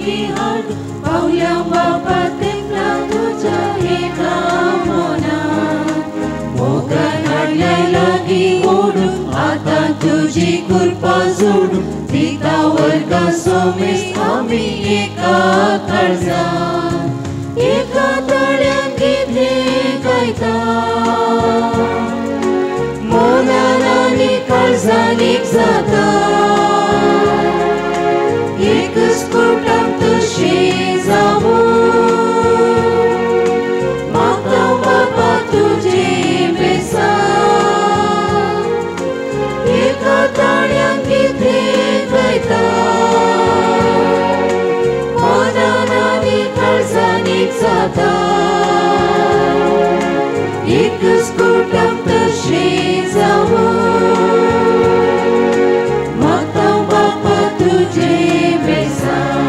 लागी हाडून पावल्या बापा तेंपला तुज्या एका मनान मोगान हाडल्याय लागीं ओडून आतां तुजी कृपा जोडून दिता वर्गा सोमेस आमी एका काळजान एका ताळ्यान कितें गायता मनान आनी काळजान एक जाता एकच कुटाम तशें जावूं मागता बापा तुजें बेसांव एका ताळ्यान कितें गायता मनान आनी काळजान एक जाता एकच कुटाम तशें जावूं मागता बापा तुजें बेसांव.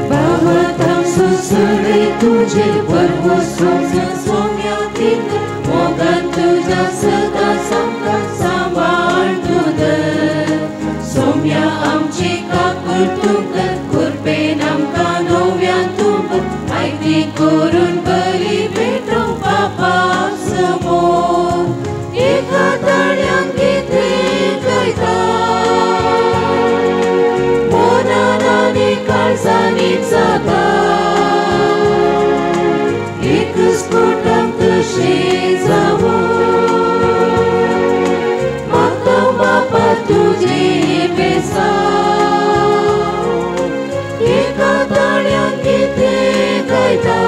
बाबा तांचो सगळे तुजे बरवो सोम्या सोम्या भितर मोगान तुज्या सदां सामकां सांबाळ तूं धर सोम्या आमची काकूळ तूं कर कृपेन आमकां नव्यान तूं आयती करून बरी भेटोवंक बापा समोर एका ताळ्यान कितें गायता मनान आनी काळजान एक जाता एकच कुटाम तशें जावूं मागता बापा तुजें बेसांव एका ताळ्यान कितें गायता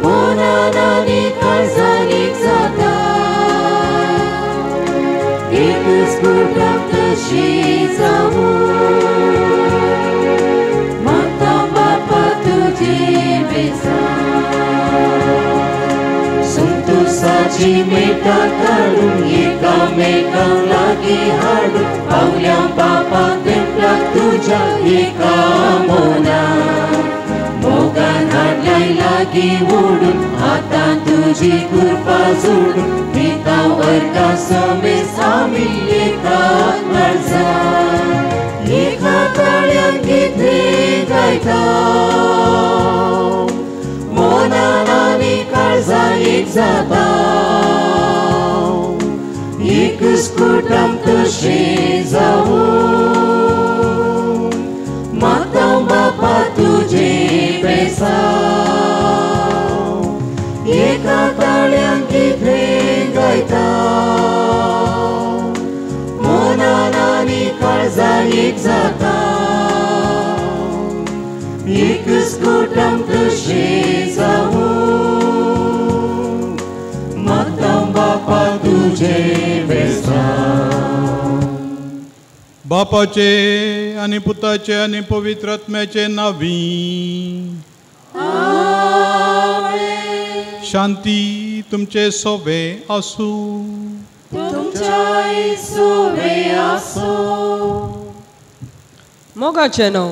मनान आनी काळजान एक जाता एकच कुटाम तशें जावूं मागता बापा तुजें बेसांव. संतोषाची मेटा काडून एकामेकांक लागीं हाडून पावल्या बापा तेंपला तुज्या एका मनान मोगान हाडल्याय लागीं ओडून आतां तुजी कृपा जोडून दिता वर्गा समेस आमी एका काळजान एका ताळ्यान कितें गायता मनान आनी काळजान एक जाता एकच कुटाम तशें जावूं मागता बापा तुजें बेसांव एका ताळ्यान कितें गायता मनान आनी काळजान एक जाता एकच कुटाम तशें जावूं मागता बापा तुजें बेसांव. बापाचे आनी पुताचे आनी पवित्र आत्म्याचे नांवी शांती तुमचे सोवे आसूं. तुमच्याय सोवे आसूं. मोगाचे न्हू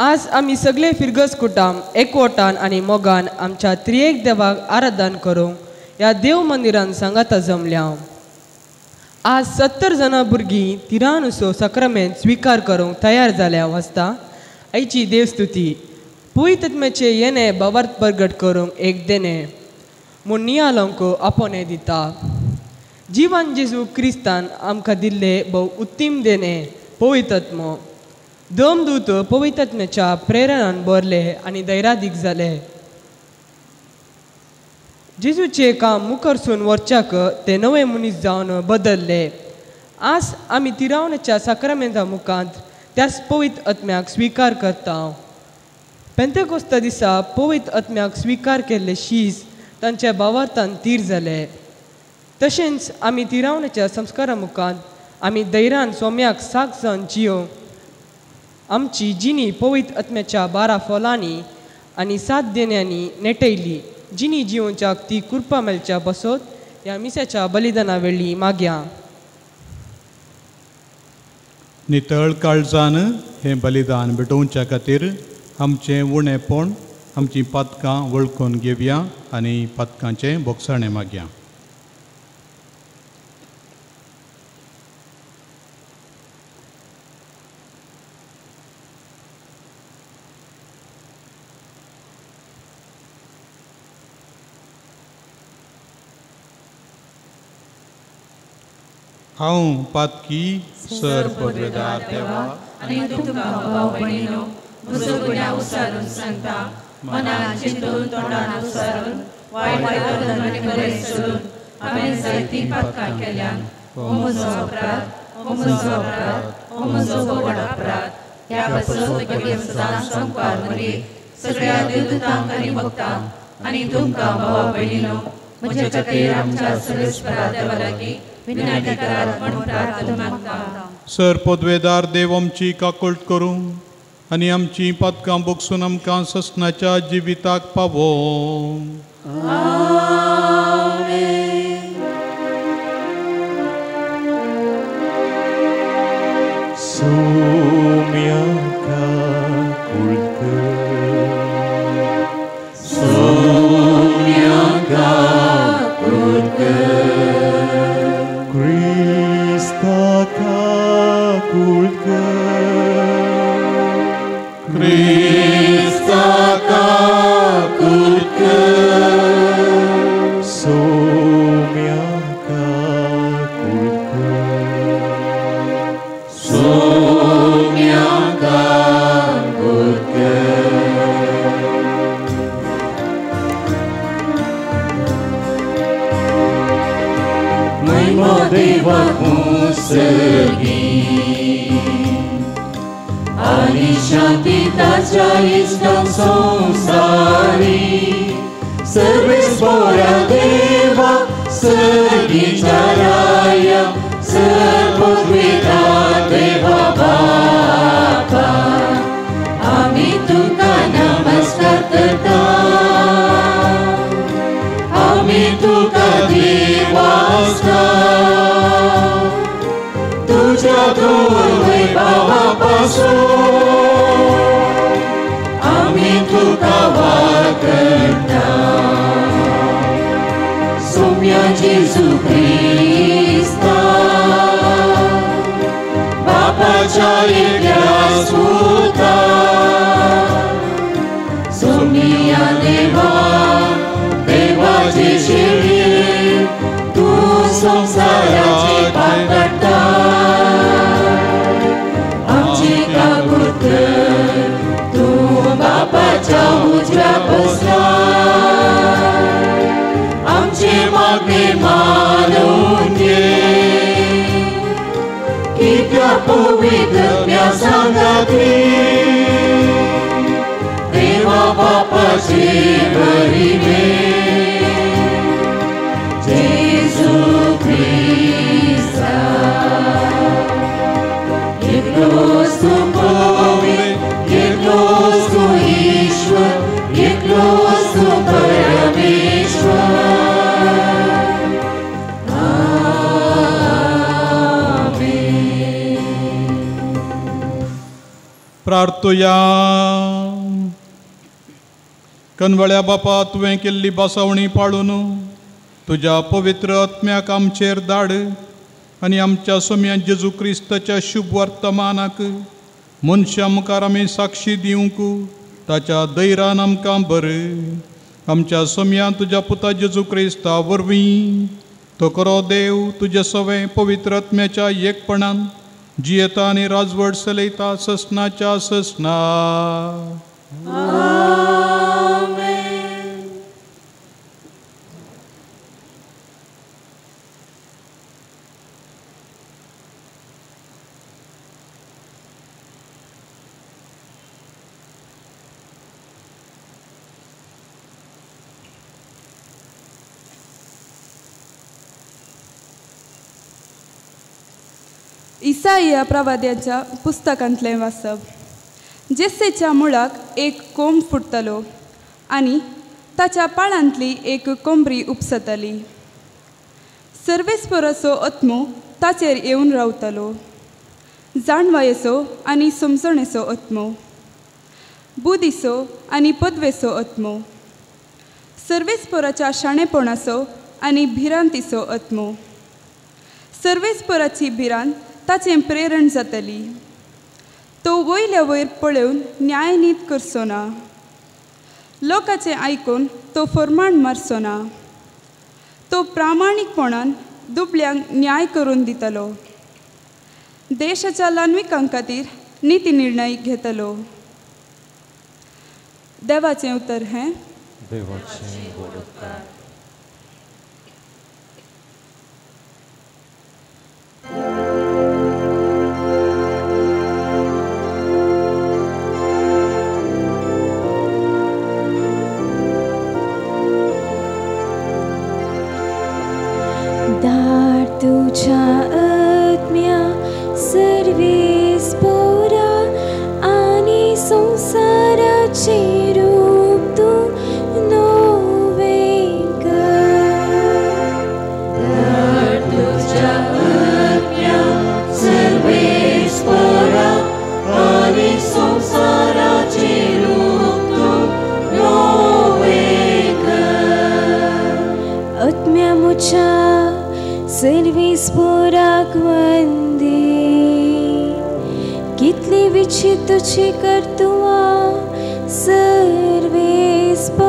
आज आमी सगळे फिरगज कुटाम एकवटान आनी मोगान आमच्या त्रिएक देवाक आराधन करूंक ह्या देव मंदिरान सांगाता जमल्या. आज 70 जाणां भुरगीं तिरानुसो सक्रामेंत स्विकार करूंक तयार जाल्या वाचता आयची देवस्तुती पवित्र आत्म्याचें येणें भावार्थ प्रगट करूंक एक देणें म्हूण नियाळोंक आपोवणें दिता. जिवान जेजू क्रिस्तान आमकां दिल्लें भोव उत्तीम देणें पवित्र आत्मो दमदूत पवित्र आत्म्याच्या प्रेरणान भरले आनी धैर्यादीक जाले. जेजूचें काम मुखारसून वरच्याक ते नवे मनीस जावन बदल्ले. आज आमी तिरावण्याच्या साक्रामेंता मुखांत त्याच पवित्र आत्म्याक स्विकार करता. पेंतेकोस्ता दिसा पवित्र आत्म्याक स्विकार केल्ले शीस तांच्या भावार्थान तीर जाले. तशेंच आमी तिरावण्याच्या संस्कारा मुखांत आमी धैर्यान सोम्याक साक जावन जियो आमची जिणी पवित्र आत्म्याच्या 12 फलांनी आनी 7 देण्यांनी नेटयली. जिणी जिवोवच्याक ती कृपा मेळच्या बसत ह्या मिसाच्या बलिदाना वेळी मागया. नितळ काळजान हें बलिदान भेटोवच्या खातीर आमचें उणेपण आमचीं पातकां वळखून घेवया आनी पातकांचें भोगसाणें मागया. हांव पातकी सर पदवेदार देवा आनी तुमकां भाव भयणीनो म्हजो गुन्यांव उसारून सांगता, मनान चिंतून तोंडान उसारून वायट वर्तन आनी बरें सोडून हांवें जायतीं पातकां केल्यान. हो म्हजो अपराध, हो म्हजो अपराध, हो म्हजो व्हड अपराध. ह्या पासून सदांच संपार मरये सगळ्या देवदूतांक आनी भक्तांक आनी तुमकां भावा भयणीनो म्हज्या खातीर आमच्या सर्वेस्परा देवा लागीं विनंती करात म्हूण प्रार्थना मागता. सर पदवेदार देव आमची काकळट करूं आनी आमची पातकां भोगसून आमकां ससनाच्या जिविताक पावोवं. प्रार्थुया. कनवळ्या बापा, तुवें केल्ली बसावणी पाळून तुज्या पवित्र आत्म्याक आमचेर धाड आनी आमच्या सोम्या जेजू क्रिस्ताच्या शुभ वर्तमानाक मनशां मुखार आमी साक्षी दिवंक ताच्या धैर्यान आमकां बरें. आमच्या सोम्या तुज्या पुता जेजू क्रिस्ता वरवीं तो खरो देव तुज्या सवें पवित्र आत्म्याच्या एकपणान जियेता आनी राजवट चलयता ससनाच्या ससना. इसाईया प्रवाद्याच्या पुस्तकांतलें वाचप. जेस्सेच्या मुळाक एक कोंब फुट्टलो आनी ताच्या पाळांतली एक कोंबरी उपसतली. सर्वेस्पराचो आत्मो ताचेर येवन रावतलो, जाणवायेचो आनी समजणेचो आत्मो, बुदीचो आनी पदवेचो आत्मो, सर्वेस्पोराच्या शाणेपणाचो आनी भिरांतीचो आत्मो. सर्वेस्पोराची भिरांत ताचें प्रेरण जातली. तो वयल्या वयर पळोवन न्यायनीत करचो ना, लोकांचें आयकून तो फरमाण मारचो ना. तो प्रामाणीकपणान दुबळ्यांक न्याय करून दितलो, देशाच्या ल्हानविकां खातीर निती निर्णय घेतलो. देवाचें उतर हें. देवाचें व्हड उपकार. दार तुझ्या आत्म्या सर्वेस्पोरा आनी संवसाराचे रूप तूं नवें कर. दार तुझ्या आत्म्या सर्वेस्पोरा आनी संवसाराचे रूप तूं नवें कर. आत्म्या म्हज्या सर्वेस्पोराक वंदे, कितली विचित्र तुजी कर्तुआ सर्वेस्पोरा.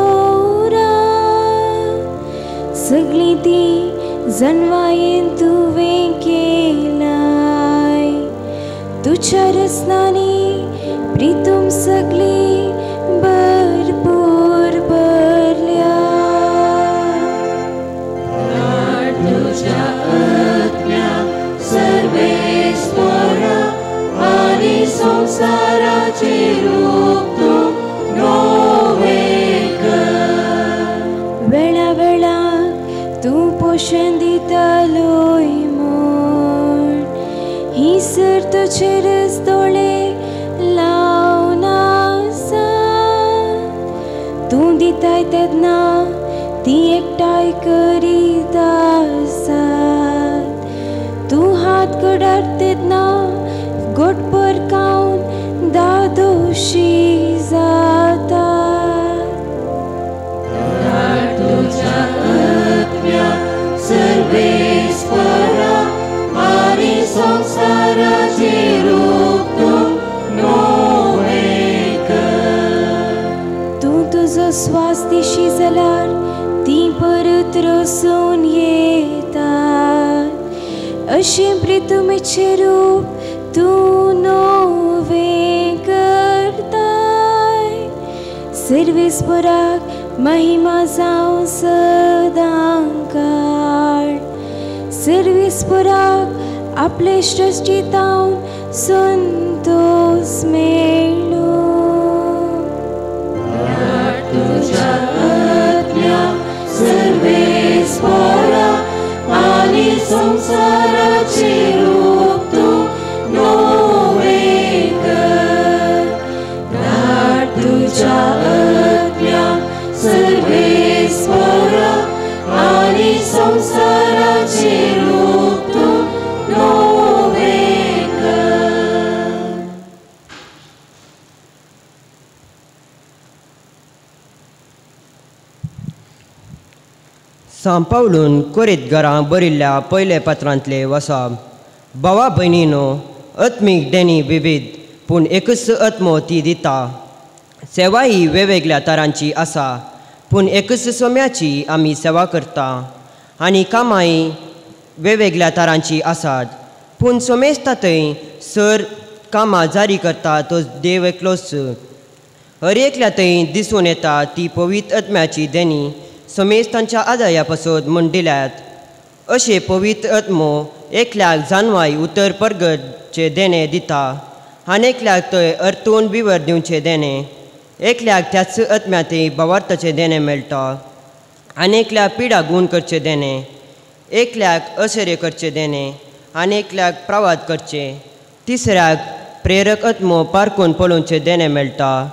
सगळीं ती जनवायेन तुवें केलाय, तुज्या रचनांनी प्रितूम सगळी भरपूर भरल्या. दार तुझ्या आत्म्या सर्वेस्पोरा आनी संवसाराचे रूप तूं नवें कर. वेळा वेळाक तूं पोशण दितालोय म्हूण ही सर तुजेरच दोळे लावन आसा. तूं दिताय तेन्ना ती एकठांय करीत आसात. तूं हात कडार तेन्ना गोटभर खावन दादोशी जाता. दार तुझ्या आत्म्या सर्वेस्पोरा आनी संवसाराचे रूप तूं नवें कर. तूं तुजो स्वास दिशी जाल्यार ती परत रसून येतात. अशें प्रितुमेचें रूप तूं नवें करताय. सर्वेस्पोराक महिमा जावं सदां काळ. सर्वेस्पोराक आपले सृश्टींतावन संतोस मेळूं. दार तुझ्या आत्म्या सर्वेस्पोरा आनी संवसाराचे रूप तूं नवें कर. दार तुझ्या आत्म्या सर्वेस्पोरा आनी संवसाराचे रूप तूं नवें कर. सांव पावलून कोरीत घरां बरयल्ल्या पयल्या पत्रांतले वसा. भावा भयणीनो, आत्मीक देणी विविध पूण एकूच आत्मो ती दिता. सेवा ही वेगवेगळ्या तरांची आसा पूण एकूच सोम्याची आमी सेवा करता. आनी कामांय वेगवेगळ्या तरांची आसात पूण सोमेस्ता थंय सर कामां जारी करता तो देव एकलोच. हर एकल्या थंय दिसून येता ती पवित्र आत्म्याची देणी समेज तांच्या आदाया पासत म्हूण दिल्यात. अशें पवित्र आत्मो एकल्याक जानवाय उतर परगटचें देणें दिता आनी एकल्याक थंय अर्थून विवर दिवचें देणें, एकल्याक त्याच आत्म्या थंय भावार्थाचें देणें मेळटा आनी एकल्याक पिडा गूण करचें देणें, एकल्याक अशर्य करचें देणें आनी एकल्याक प्रवाद करचें, तिसऱ्याक प्रेरक आत्मो पारकून पळोवचें देणें मेळटा,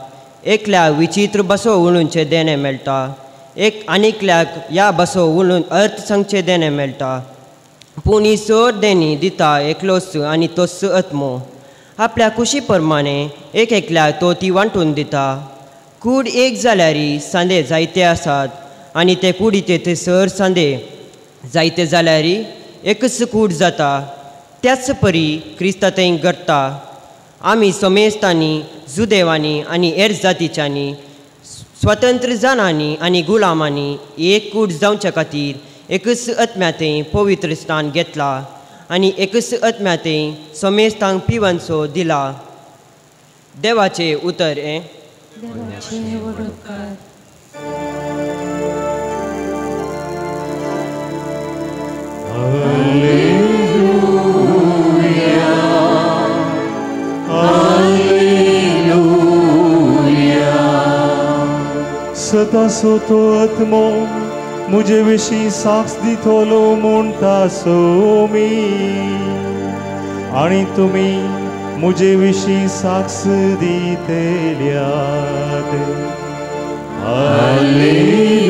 एकल्याक विचित्र बसो उलोवचें देणें मेळटा, एक आनी एकल्याक ह्या बसो उलोवन अर्थ सांगचें देणें मेळटा. पूण ही सर देणी दिता एकलोच आनी तोच आत्मो. आपल्या कुशी प्रमाणे एक एकल्याक तो ती वांटून दिता. कूड एक जाल्यारी सांदे जायते आसात आनी ते कुडीचे थंयसर सांदे जायते जाल्यारी एकच कूड जाता. त्याच परी क्रिस्ता थंय घडटा. आमी समेस्तांनी, जुदेवांनी आनी हेर जातीच्यांनी, स्वतंत्र जाणांनी आनी गुलामांनी एक कूड जावच्या खातीर एकच आत्म्या थंय पवित्र स्थान घेतला आनी एकच आत्म्या थंय समेस्तांक पिवनसो दिला. देवाचें उतर हें. सदासो तो आत्मो मुझे विशीं साक्ष दितलो म्हणटा सोमी आनी तुमी मुझे विशीं साक्ष दितल्यात. Hallelujah,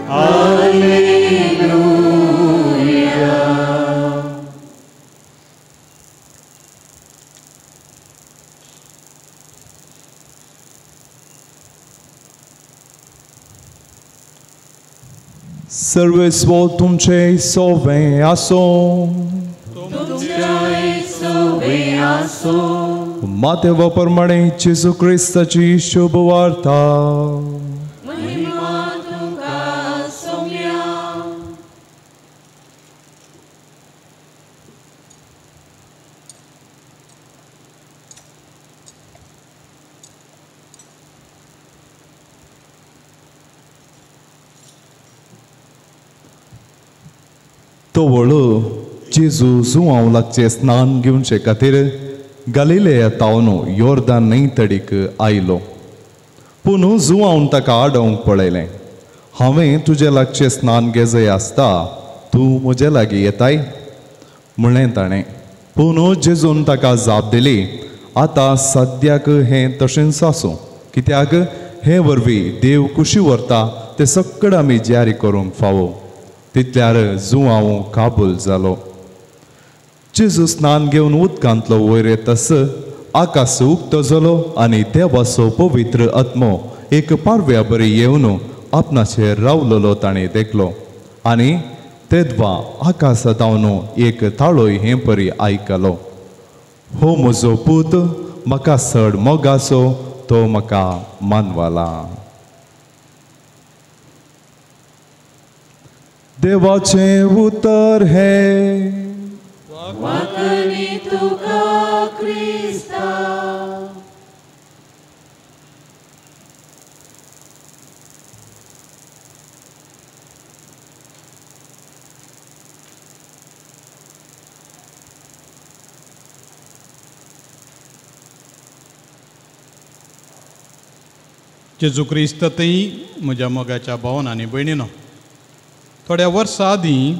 hallelujah. सर्वेस्व तुमचे सोवे आसो. मातेवा प्रमाणे जेजू क्रिस्ताची शुभ वार्ता. तवळ जेजू जुवांव लागचें स्नान घेवचे खातीर गालिलेया तावन योर्दान न्हंय तडीक आयलो. पूण जुवांवन ताका आडोवंक पळयलें. हांवें तुजे लागचें स्नान घेजय आसता, तूं म्हजे लागीं येताय म्हणलें ताणें. पूण जेजून ताका जाप दिली, आतां सद्याक हें तशेंच आसूं, कित्याक हे वरवीं देव कुशी व्हरता तें सगळें आमी जारी करूंक फावो. तितल्यार जुवांव काबूल जालो. जेजू स्नान घेवन उदकांतलो वयर येतस आकाश उक्तो जालो आनी देवाचो पवित्र आत्मो एक पारव्या बरी येवन आपणाचेर रावलेलो ताणें देखलो. आनी तेदवा आकाशा धांवन एक ताळोय हे परी आयकलो, हो म्हजो पूत म्हाका चड मोगाचो, तो म्हाका मानवला. देवाचें उतर हें. वाकणी तुका क्रिस्ता. जेजू क्रिस्त थंय म्हज्या मोगाच्या भावन आनी भयणीनो, थोड्या वर्सां आदीं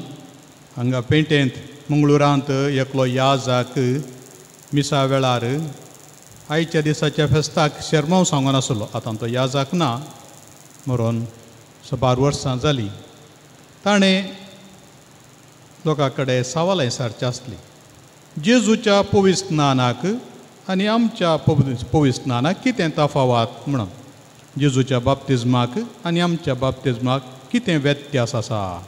हांगा पेंटेंत मंगळुरांत एकलो याजाक मिसा वेळार आयच्या दिसाच्या फेस्ताक शेरमांव सांगून आसलो. आतां तो याजाक ना, मरोन सुमार वर्सां जालीं. ताणें लोकां कडेन सवालां सारची आसली, जेजूच्या पविस्नानाक आनी आमच्या पविस्नानाक कितें तफावत म्हणून, जेजूच्या बाप्तिज्माक आनी आमच्या बाप्तिज्माक कितें व्यत्यास आसा.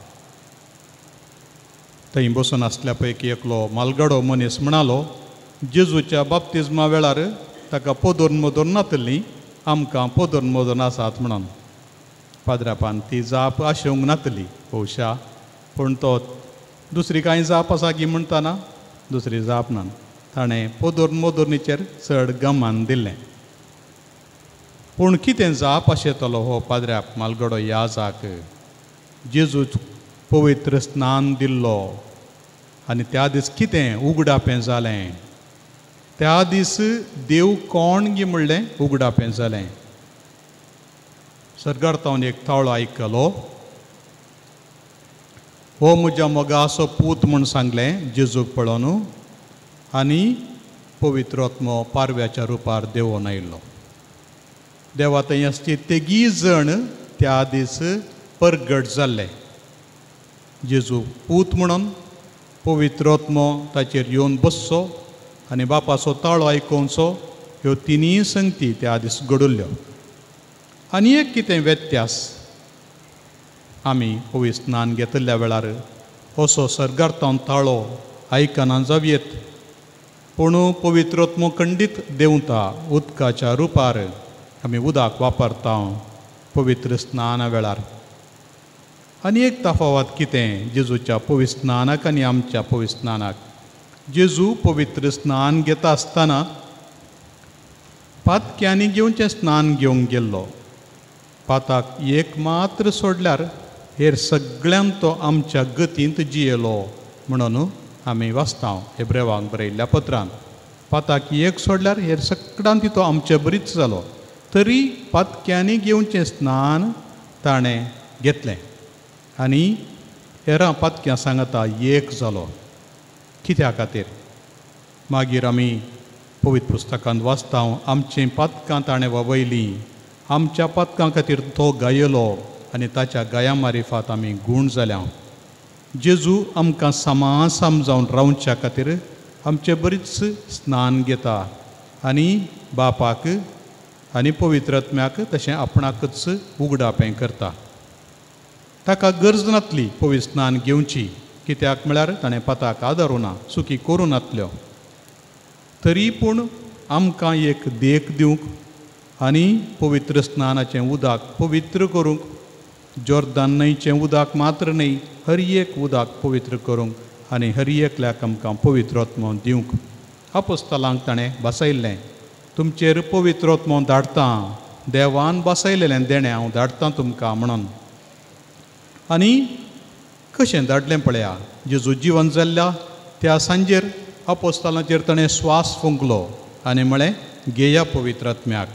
थंय बसून आसल्या पैकी एकलो मालगडो मनीस म्हणालो, जेजूच्या बाप्तिज्मा वेळार ताका पोदोर मोदोर नातली, आमकां पोदोर मोदोर आसात म्हणून. पाद्रापान ती जाप आशेवंक नातली भोवशा, पूण तो दुसरी कांय जाप आसा की म्हणटाना दुसरी जाप ना. ताणें पोदोर मोदोरणीचेर चड गमान दिल्लें. पूण कितें जाप आशेतलो हो पाद्र्याप मालगडो याजाक? जेजू पवित्र स्नान दिल्लो आनी त्या दीस कितें उगडापें जालें. त्या दीस देव कोण गी म्हणलें उगडापें जालें. सर्गार तावन एक ताळो आयकलो, हो म्हज्या मोगाचो पूत म्हूण सांगलें जेजूक पळोवन, आनी पवित्र आत्मो पारव्याच्या रुपार देवोन आयलो. देवा थंय आसची तेगी जण त्या दीस परगट जाल्ले, जेजू पूत म्हणून पवित्र आत्मो ताचेर येवन बसचो आनी बापाचो ताळो आयकोवचो. ह्यो तिनूय संगती त्या दीस घडुल्ल्यो. आनी एक कितें व्यत्यास, आमी पवित्र स्नान घेतिल्ल्या वेळार असो सर्गार्थान ताळो आयकना जावयेत, पूण पवित्र आत्मो खंडीत देंवता उदकाच्या रुपार. आमी उदक वापरता पवित्र स्नाना वेळार. आनी एक तफावत कितें जेजूच्या पवित्र स्नानाक आनी आमच्या पवित्र स्नानाक. जेजू पवित्र स्नान घेता आसतना पातक्यांनी घेवचें स्नान घेवंक गेल्लो. पाताक एक मात्र सोडल्यार हेर सगळ्यांक तो आमच्या गतींत जियेलो म्हणून आमी वाचता हेब्रेवांक बरयल्ल्या पत्रान. पाताक एक सोडल्यार हेर सगळ्यांत तो आमचे बरीच जालो, तरी पातक्यांनी घेवचें स्नान ताणें घेतलें आनी हेरां पातक्यां सांगता एक जालो. कित्या खातीर? मागीर आमी पवित्र पुस्तकांत वाचता, आमचीं पातकां ताणें वळयलीं, आमच्या पातकां खातीर तो गायलो आनी ताच्या गाया मारिफात आमी गूण जाल्या. जेजू आमकां समासाम जावन रावच्या खातीर आमचे बरीच स्नान घेता आनी बापाक आनी पवित्र आत्म्याक तशें आपणाकच उगडापें करता. ताका गरज नातली पवित्र स्नान घेवची, कित्याक म्हळ्यार ताणें पाताक आदारूना, चुकी करूं नातल्यो. तरी पूण आमकां एक देख दिवंक आनी पवित्र स्नानाचें उदक पवित्र करूंक, जोर्दान न्हंयचें उदक मात्र न्हय, हर एक उदक पवित्र करूंक आनी हर एकल्याक आमकां पवित्र आत्मो दिवंक आपोस्तलांक ताणें बसयल्लें. तुमचेर पवित्र आत्मो धाडटा, देवान बसयलेलें देणें हांव धाडटा तुमकां म्हणून. आनी कशें धाडलें पळया, जेजू जिवन जाल्ल्या त्या सांजेर आपोस्तलांचेर ताणें स्वास फुंकलो आनी म्हळें, घेया पवित्र आत्म्याक.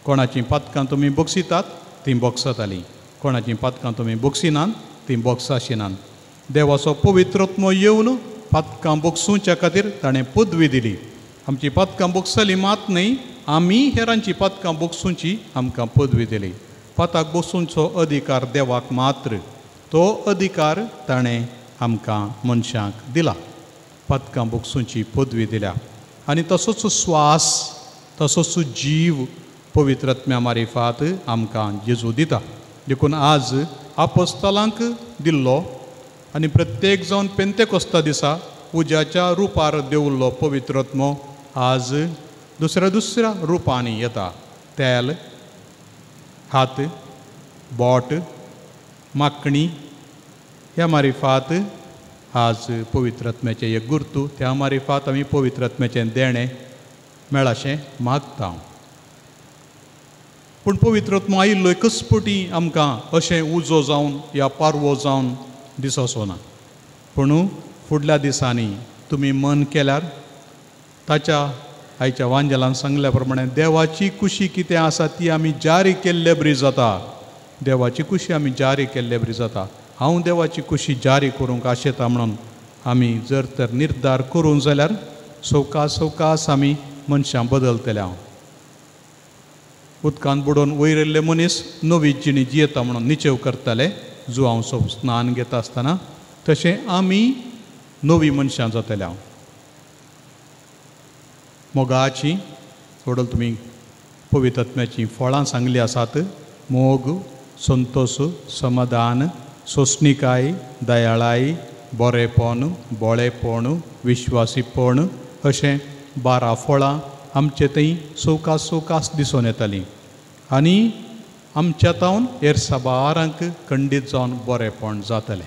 कोणाचीं पातकां तुमी बक्षितात तीं बक्षतालीं, कोणाचीं पातकां तुमी बक्षिनात तीं बक्षाशिनात. देवाचो पवित्र आत्मो येवन पातकां बक्षुच्या खातीर ताणें पदवी दिली. आमची पातकां बक्षली मात न्हय, आमी हेरांची पातकां बक्षुची आमकां पदवी दिली. पाताक बक्षुंचो अधिकार देवाक मात्र, तो अधिकार ताणें आमकां मनशांक दिला, पातकां बक्षुंची पदवी दिल्या. आनी तसोच स्वास, तसोच जीव पवित्र आत्म्या मारिफात आमकां जेजू दिता. देखून आज आपोस्तलांक दिल्लो आनी प्रत्येक जावन पेंतेकोस्ता दिसा उज्याच्या रुपार देवल्लो पवित्र आत्मो आज दुसऱ्या दुसऱ्या रुपांनी येता. तेल, हात, बोट, माकणी ह्या मारिफात आज पवित्र आत्म्याचें एक गुर्तू, त्या मारिफात आमी पवित्र आत्म्याचें देणें मेळाशें मागता. पूण पवित्र आत्मो आयिल्लो एकच पटी आमकां अशें उजो जावन या पारवो जावन दिसचो ना, पूण फुडल्या दिसांनी तुमी मन केल्यार ताच्या आयच्या वांजेलान सांगल्या प्रमाणे देवाची कुशी कितें आसा ती आमी जारी केल्ले बरी जाता. देवाची कुशी आमी जारी केल्ले बरी जाता. हांव देवाची कुशी जारी करूंक आशेता म्हणून आमी जर तर निर्धार करूंक जाल्यार सवकास सवकास आमी मनशां बदलतले. हांव उदकांत बुडोवन वयर येयल्ले मनीस नवी जिणी जियेता म्हणून निचेव करताले जुआंव स्नान घेता आसतना, तशें आमी नवी मनशां जातले. हांव मोगाची व्हडल तुमी पवित्र आत्म्याचीं फळां सांगली आसात, मोग, संतोश, समाधान, सोंसणिकाय, दयाळाय, बरेपण, बोळेपण, विश्वासीपण अशें 12 फळां आमचे थंय सवकास सवकास दिसून येतालीं आनी आमच्या तावन हेर साबारांक खंडीत जावन बरेपण जातलें.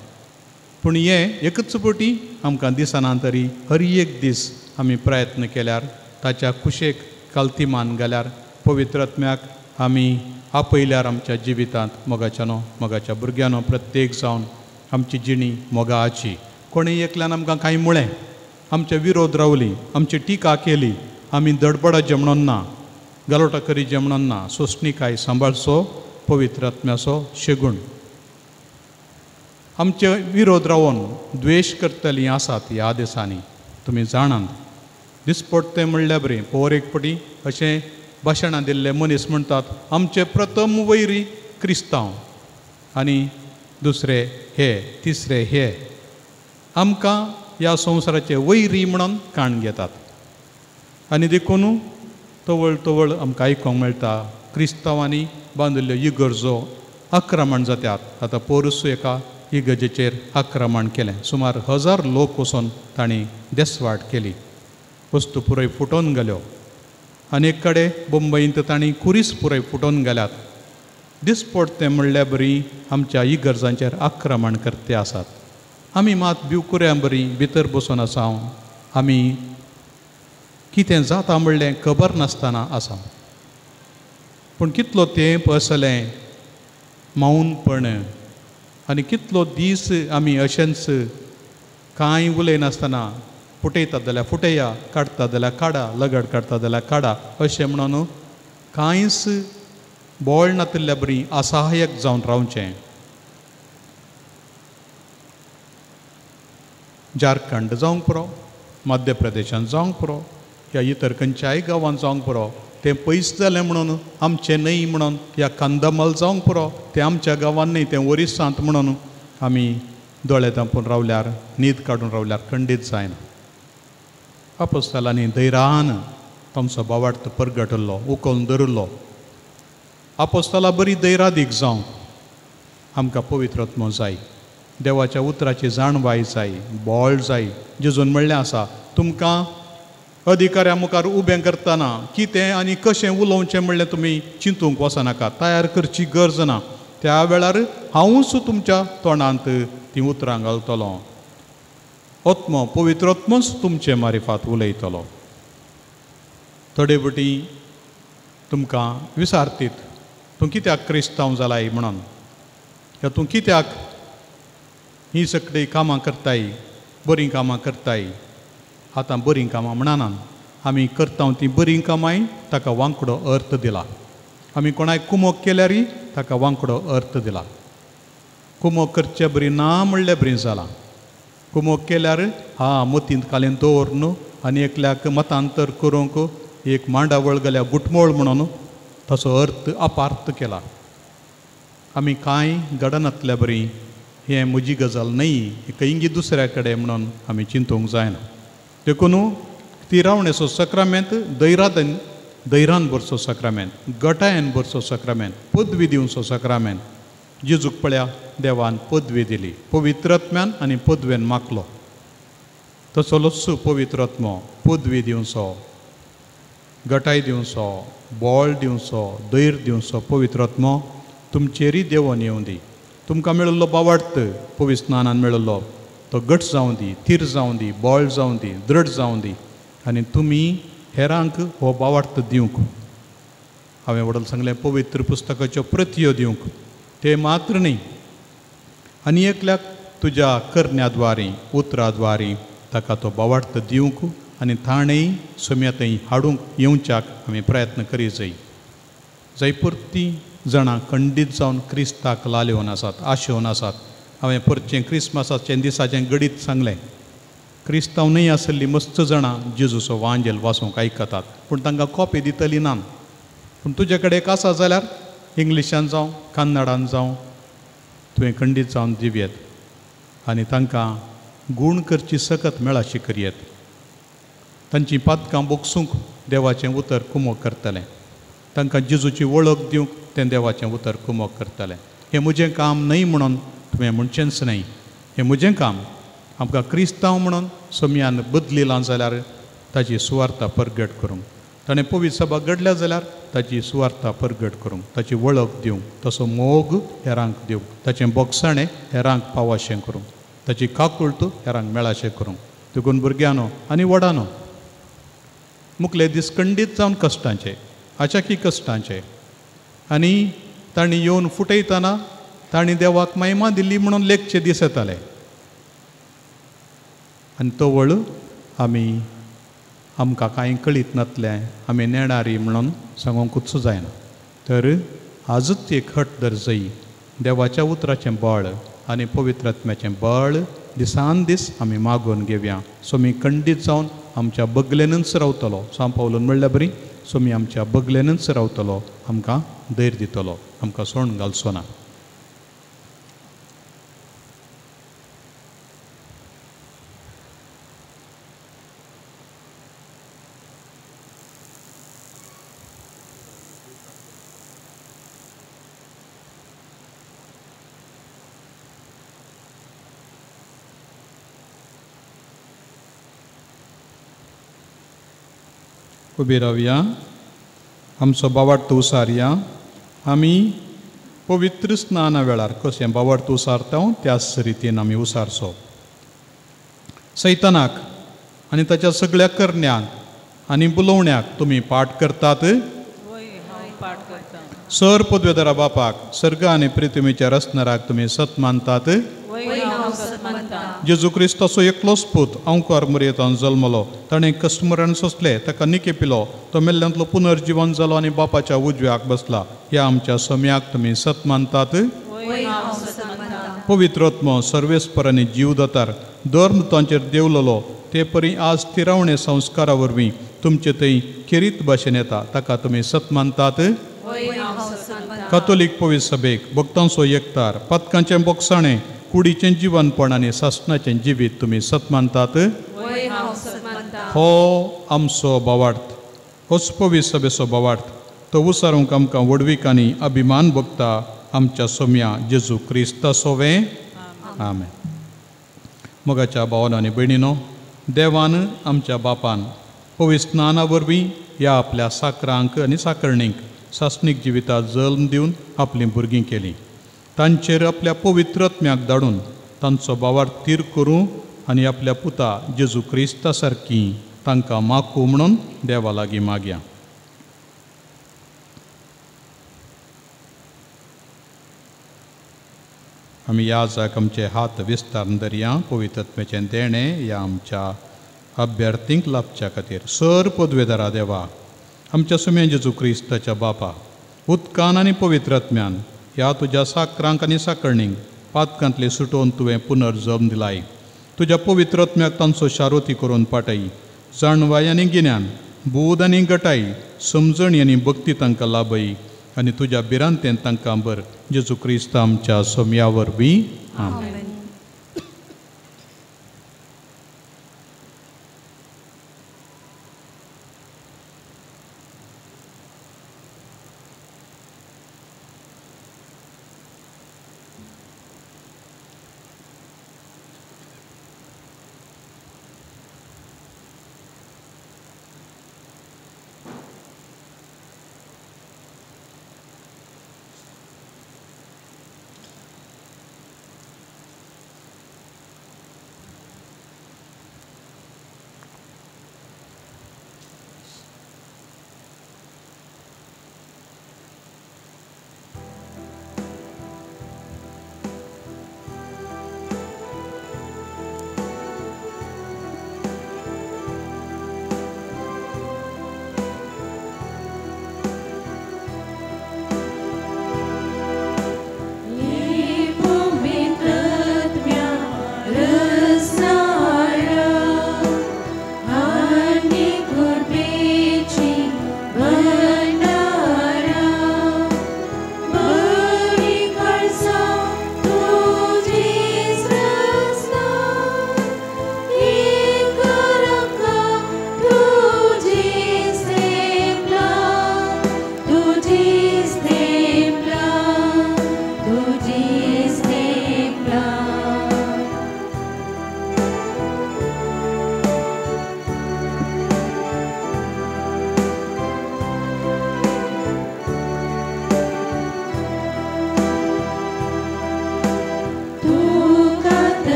पूण हें एकच पटी आमकां दिसना तरी हर एक दीस आमी प्रयत्न केल्यार, ताच्या कुशेक कालतीमान घाल्यार, पवित्र आत्म्याक आमी आपयल्यार आमच्या जिवितांत मोगाच्यानो, मोगाच्या भुरग्यांनो प्रत्येक जावन आमची जिणी मोगाची. कोणें एकल्यान आमकां कांय म्हळें, आमचे विरोध रावली, आमची टिका केली, आमी दडबडाचें म्हणून ना, गलोटा करीचें म्हणून ना, सोंसणिकाय सांबाळचो पवित्र आत्म्याचो शेगूण. आमचे विरोध रावन द्वेश करतलीं आसात ह्या दिसांनी, तुमी जाणात. दिसपट्टें म्हणल्यार बरें पोर एक पटी अशें भाशणां दिल्ले मनीस म्हणटात आमचे प्रथम वैरी क्रिस्तांव आनी दुसरे हे, तिसरे हे. आमकां ह्या संवसाराचे वैरी म्हणून काण घेतात. आनी देखून तवळ तवळ आमकां आयकूंक मेळटा क्रिस्तांवांनी बांदिल्ल्यो इगर्जो आक्रमण जात्यात. आतां पोरसू एका इगर्जेचेर आक्रमण केलें, सुमार 1000 लोक वचून तांणी देसवाट केली, वस्तू पुराय फुटोवन गेल्यो. आनी एक कडेन मुंबयंत तांणी कुरीस पुराय फुटोवन गेल्यात. दिसपडतें म्हणल्यार बरी आमच्या इगर्जांचेर आक्रमण करते आसात. आमी मात भिवकुऱ्यां बरी भितर बसून आसा, आमी कितें जाता म्हणलें खबर नासतना आसा. पूण कितलो तेंप आसलें मौनपण आनी कितलो दीस आमी अशेंच कांय उलयनासतना फुटयतात जाल्यार फुटया, काडटा जाल्यार काडा, लगड काडटा जाल्यार काडा अशें म्हणून कांयच बोळ नातिल्ल्या बरी असहायक जावन रावचें. झारखंड जावंक पुरो, मध्य प्रदेशांत जावंक पुरो, ह्या इतर खंयच्याय गांवांत जावंक पुरो, तें पयस जालें म्हणून आमचें न्हय म्हणून, ह्या कंदमल जावंक पुरो तें आमच्या गांवांत न्हय तें ओरिसांत म्हणून आमी दोळे धांपून रावल्यार, न्हीद काडून रावल्यार खंडीत जायना. आपोस्तालांनी धैर्यान तांचो भावार्थ परगटल्लो, उखलून धरिल्लो. आपोस्ताला बरी धैर्यादीक जावंक आमकां पवित्र आत्मो जाय, देवाच्या उतराची जाणवाय जाय, बोळ जाय. जेजून म्हणलें आसा, तुमकां अधिकाऱ्या मुखार उबें करतना कितें आनी कशें उलोवचें म्हणलें तुमी चिंतूंक वचनाका, तयार करची गरज ना. त्या वेळार हांवूच तुमच्या तोंडांत तीं उतरां घालतलो, आत्मो पवित्र आत्मोच तुमचे मारिफात उलयतलो. थोडे फावटी तुमकां विचारतीत, तूं कित्याक क्रिस्तांव जालाय म्हणून, या तूं कित्याक ही सगळीं कामां करताय, बरीं कामां करताय. आतां बरीं कामां म्हणना, आमी करता तीं बरीं कामांय ताका वांकडो अर्थ दिला. आमी कोणाक कुमोक केल्यारय ताका वांकडो अर्थ दिला. कुमोक करचे बरी ना म्हणल्यार बरी जालां. कुमोक केल्यार हा मतींत कालें दवर न्हू आनी एकल्याक मतांतर करूंक एक मांडावळ गेल्या गुटमोळ म्हणून ताचो अर्थ अपार्थ केला. आमी कांय घडनातल्या बरी हें म्हजी गजाल न्हय, खंयगी दुसऱ्या कडेन म्हणून आमी चिंतूंक जायना. देखून तिरावणेचो सक्रामेंत दैरादन दैरान भरचो सक्रामेंत, गटायन भरचो सक्रामेंत, पदवी दिवचो सक्रामेंत. जेजूक पळया देवान पदवी दिली, पवित्र आत्म्यान आनी पदवेन मागलो. तसोच पवित्र आत्मो पदवी दिवचो, गटाय दिवचो, बोळ दिवचो, धैर्य दिवचो पवित्र आत्मो तुमचेरय देवोन येवं दी. तुमकां मेळिल्लो बावार्थ पवित्र स्नानान मेळिल्लो तो घट जावं दी, थीर जावं दी, बोळ जावं दी, दृढ जावं दी आनी तुमी हेरांक हो बावार्थ दिवंक. हांवें व्हडल सांगलें पवित्र पुस्तकाच्यो प्रतियो दिवंक, ते मात्र न्ही आनी एकल्याक तुज्या करण्या द्वारी उतरा द्वारी ताका तो बावार्थ दिवंक आनी ताणें सोम्या थंय हाडूंक येवच्याक आमी प्रयत्न करी जाय. जयपुरती जाणां खंडीत जावन क्रिस्ताक लालेवन आसात, आशेवन आसात. हांवें परचें क्रिसमसाचें दिसाचें गडीत सांगलें, क्रिस्तांव न्हय आसल्लीं मस्त जाणां जेजूचो वांजेल वाचूंक आयकतात, पूण तांकां कॉपी दितली ना. पूण तुजे कडेन एक आसा जाल्यार इंग्लिशान जावं कन्नडान जावं तुवें खंडीत जावन दिवयेत आनी तांकां गूण करची सकत मेळाशी करयेत. तांचीं पातकां बोगसूंक देवाचें उतर कुमोक करतलें, तांकां जेजूची वळख दिवंक तें देवाचें उतर कुमोक करतलें. हें म्हजें काम न्हय म्हणून तुवें म्हणचेंच न्हय, हें म्हजें काम. आमकां क्रिस्तांव म्हणून सोम्यान बदलिलां जाल्यार ताची सुवार्ता परगट करूंक, ताणें पवित्र सभा घडल्या जाल्यार ताची सुवार्ता परगट करूंक, ताची वळख दिवंक, तसो मोग हेरांक दिवंक, ताचें बोगसाणें हेरांक पावाशें करूंक, ताची काकुळट हेरांक मेळाशें करूंक. देखून भुरग्यांनो आनी व्हडानो, मुखले दीस खंडीत जावन कश्टांचे, आचाकी कश्टांचे, आनी तांणी येवन फुटयतना तांणी देवाक महिमा दिली म्हणून लेखचे दीस येताले. आनी तवळ आमी आमकां कांय कळीत नातलें, आमी नेणारी म्हणून सांगूंकूच जायना. तर आजूच एक हट दर्जय, देवाच्या उतराचें बळ आनी पवित्र आत्म्याचें बळ दिसान दीस आमी मागून घेवया. सो मी खंडीत जावन आमच्या बगलेनूच रावतलो. सांव पावलून म्हणल्यार बरी, सो मी आमच्या बगलेनूच रावतलो, आमकां धैर्य दितलो, आमकां सोण घालचो ना. उबी रावया, आमचो बावार्थ उसारया. आमी पवित्र स्नाना वेळार कशें बावार्थ उसारता त्याच रितीन आमी उसारचो. सैतानाक आनी ताच्या सगळ्या करण्यांक आनी बुलोवण्याक तुमी पाठ करतात. सर पदवेदारा बापाक, सर्ग आनी पृथ्वीच्या रचणाराक तुमी सत मानतात. जेजू क्रिस्ताचो एकलोच पूत अंकार मुरयेतान जल्मलो, ताणें कस्टमरान सोंसले, ताका निके पिलो, तो मेल्ल्यांतलो पुनर्जिवन जालो आनी बापाच्या उजव्याक बसला. ह्या आमच्या सम्याक तुमी सत मानतात. पवित्र आत्मो सर्वेस्पर आनी जीवदातार धर्म तांचेर देवलेलो ते परी आज थिरावणे संस्कारा वरवीं तुमचे थंय खेरीत भाशेन येता, ताका तुमी सत मानतात. कातोलीक पवित्र सभेक भक्तांचो एकतार, पातकांचें बोगसाणें, कुडीचें जिवनपण आनी सासणाचें जिवीत तुमी सत मानतात. हो आमचो भावार्थ, होच पवित्र सभेचो भावार्थ, तो उसारूंक आमकां व्हडवीक आनी अभिमान भोगता आमच्या सोम्या जेजू क्रिस्ता सोवें. आमेन. मोगाच्या भावान आनी भयणीनो, देवान आमच्या बापान पवित्र स्नाना वरवीं ह्या आपल्या साकरांक आनी साकरणींक सासणीक जिविता जल्म दिवन आपलीं भुरगीं केलीं. तांचेर आपल्या पवित्र आत्म्याक धाडून तांचो भावार्थ थीर करूं आनी आपल्या पुता जेजू क्रिस्ता सारकी तांकां माकू म्हणून देवा लागीं मागया. आमी ह्या जाक आमचे हात विस्तारून धरया पवित्र आत्म्याचें देणें ह्या आमच्या अभ्यर्थींक लाभच्या खातीर. सर पदवेदारा देवा, आमच्या सुम्या जेजू क्रिस्ताच्या बापा, उदकान आनी पवित्र आत्म्यान ह्या तुज्या साकरांक आनी साकरणींक पातकांतले सुटोवन तुवें पुनर्जल्म दिलाय. तुज्या पवित्र आत्म्याक तांचो शारोती करून पाटय. जाणवाय आनी गिन्यान, बूद आनी गटाय, समजणी आनी भक्ती तांकां लाभय आनी तुज्या भिरांतेन तांकां बर. जेजू क्रिस्त आमच्या सोम्या वरवीं. आमेन.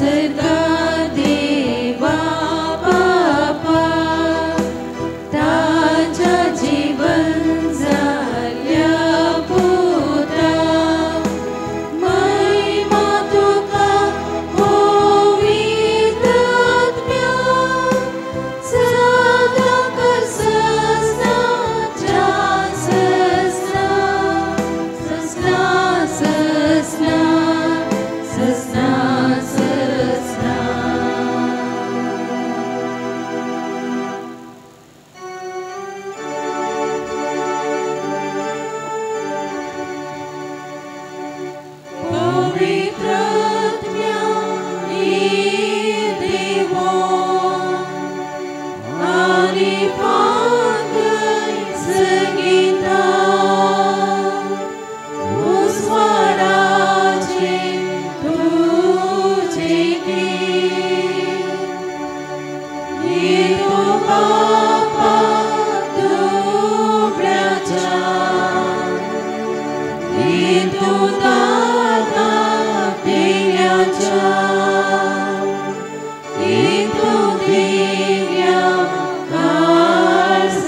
सर्गा देवा बापा ताज्या जीवन जाल्या पुता महिमा तुका पवित्र आत्म्या सदांकाळ ससनाच्या ससना ससना ससना ससना ससना. पवित्र आत्म्या देवो आनी पांगय संगीता उस्वाडाचे तुजे तूं बापा दुबळ्याच्या तूं दादा दिल्याच्या तूं दिव्या काळजाच्या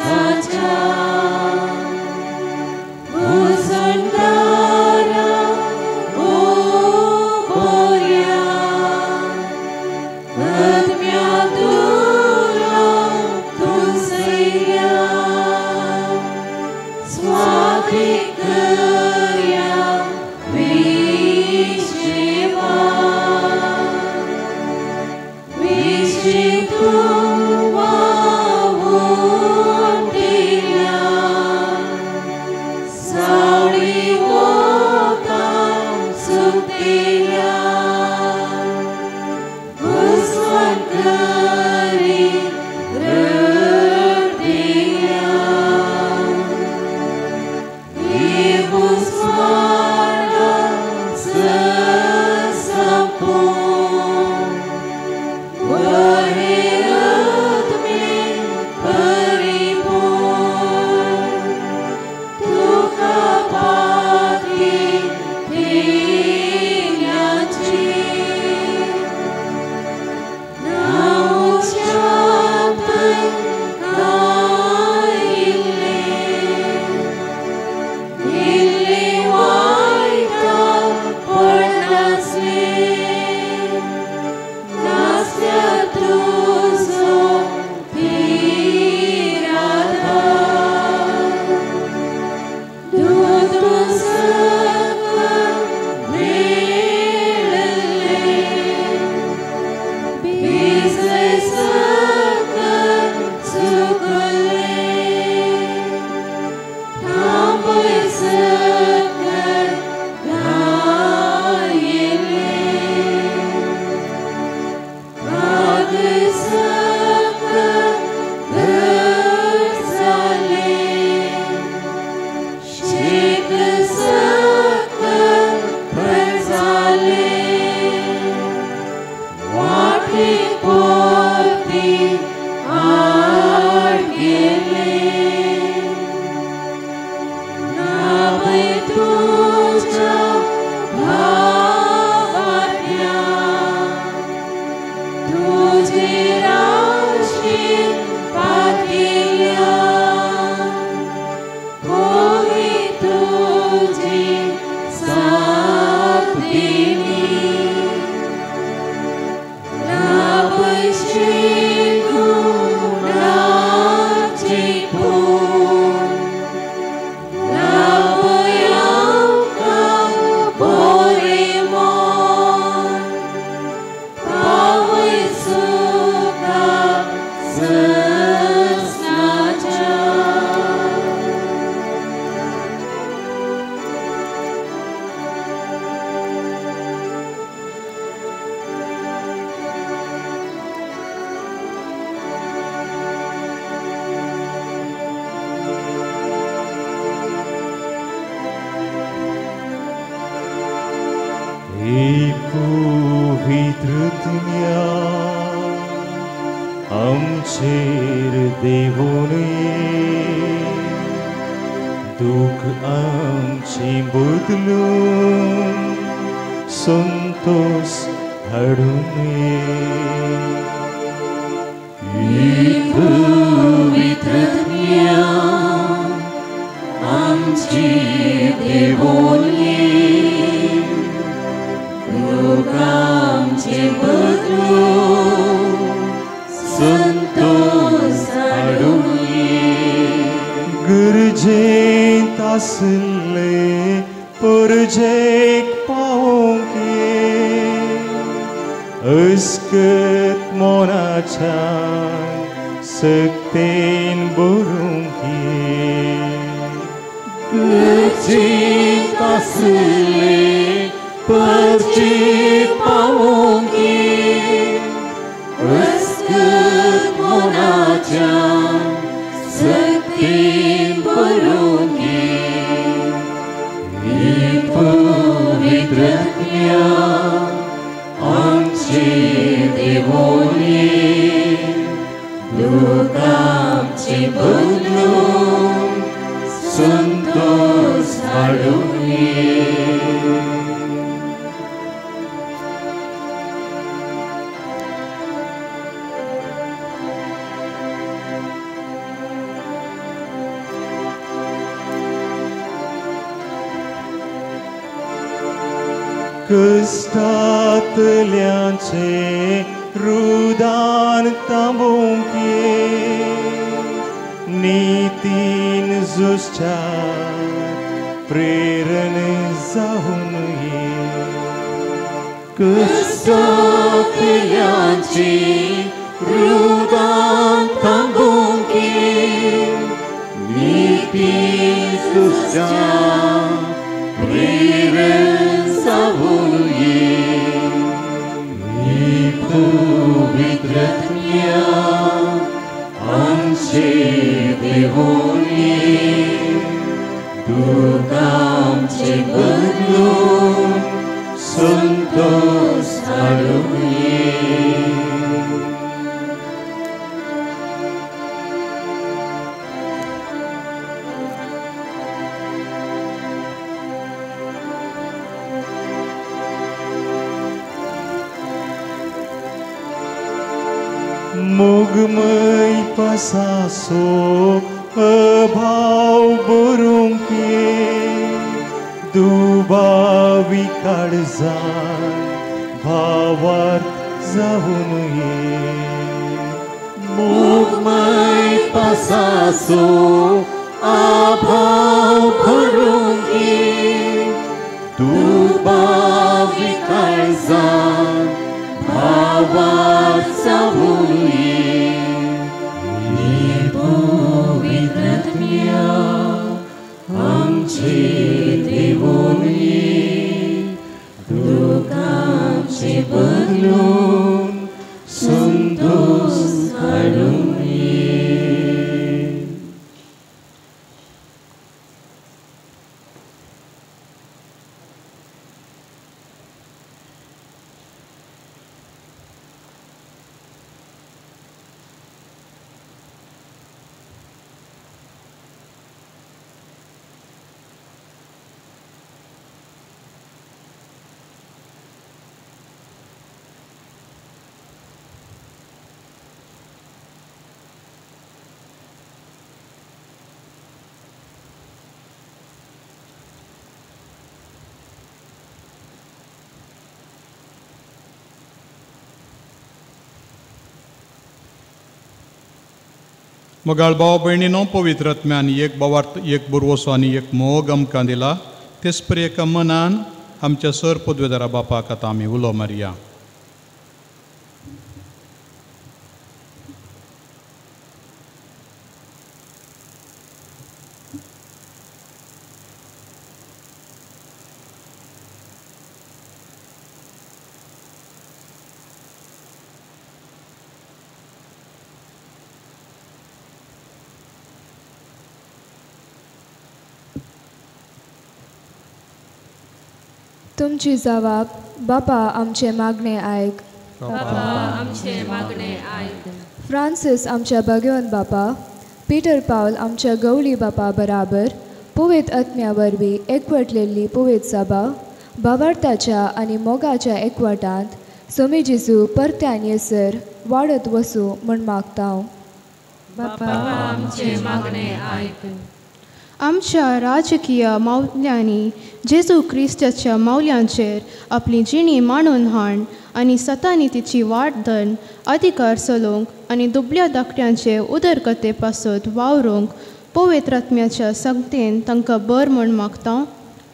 उजळणारा उबोऱ्या आत्म्या तुलो तुझ्या स्वाती करया विशेवा विशे तूं वावून दिल्या सावळी वता सुकल्या उस्वान करी रडदिल्या उस्वाना ससपून बरे आत्मे परिपूर्ण तुका पाती दिल्याची नांवच्यात कायिल्ले इल्ले वायटा पडनासले नासल्या तुजो इरादा दूत सकल मेळले भिजले सकल सुकले थांबय सकल गायले कागय सकल घट जाले शेक सकल जाले वाटे पोती आड गेले नावय तुज्या भावात्म्या तुजे राशी पातिल्या होई तुजी साथ दिली लाभय श्रीगुणाची पूर लाभय आमकां बरें मन पावय सुखा ससनाच्या. पवित्र आत्म्या आमचेर देवोन दुःख आमचें बदलून संतोष हाडून पवित्रत्म्या आमची देवोली लोकांचे बदलून संतोष हाडून गरजेंत आसले परजेक पावोंक अस्कत मोनाच्या सक्तेन बरूंक गरजेंत आसले परजेक पावोंक अस्कत मोनाच्या सक्तेन बरूंक पवित्रत्म्या आमचे देवोली लोकांचे बदलून संतोष हाडून कश्टांतल्यांचे रुदान तांबोंक नितीन झुजच्या प्रेरण जावन कश्टांतल्यांचे रुदान थांबोंक नितीन झुजच्या प्रेरण पवित्रत्म्या आमचे देवोली दुःखांचे बदलून संतोष हाडून मोगमय पासासो अभाव बरूंक दुबावी काळजान भावार्थ जावन मोगमय पासासो अभाव बरूंक दुबावी काळजान भावार्थ जावन पवित्रत्म्या आमचे देवोली दुःखांचे बदलून संतोष हाडून मोगाळ भाव भयणीनो पवित्र आत्म्यान एक भावार्थ एक बुरवसो आनी एक मोग आमकां दिला तेच परी एका मनान आमच्या सर पदवेदारा बापाक आतां आमी उलो मारया. तुमची जवाब बापा आमचे मागणे आयक. बापा आमचे मागणे आयक. फ्रांसीस आमच्या भगवंत बापा, पीटर पावल आमच्या गवळी बापा बराबर पुवेत आत्म्या वरवीं एकवटलेली पुवेत सभा भावार्थाच्या आनी मोगाच्या एकवटांत सोमी जेजू परत्यान येसर वाडत वसूं म्हूण मागता. बापा आमचे मागणे आयक. आमच्या राजकीय मावल्यांनी जेजू क्रिस्ताच्या मावल्यांचेर आपली जिणी मांडून हाण आनी सतानी तिची वाट धरून अधिकार चलोवंक आनी दुबल्या धाकट्यांचे उदरगते पासत वावरूंक पवित्र आत्म्याच्या संगतेन तांकां बर म्हूण मागता.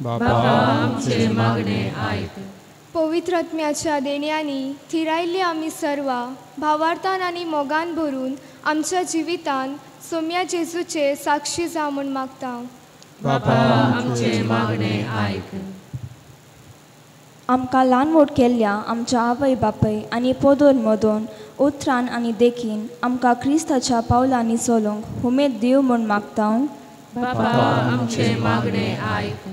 बापा आमचे मागणे आयक. पवित्र आत्म्याच्या देण्यांनी थिरायल्ली आमी सर्वां भावार्थान आनी मोगान भरून आमच्या जिवितान सोम्या जेजूचे साक्षी जावं म्हूण मागता. बापा आमचे मागणे आयक. आमकां ल्हान व्हड केल्ल्या आमच्या आवय बापूय आनी पोदोर मदोन उतरान आनी देखीन आमकां क्रिस्ताच्या पावलांनी चलोवंक उमेद दिव म्हूण मागता. बापा आमचे मागणे आयक.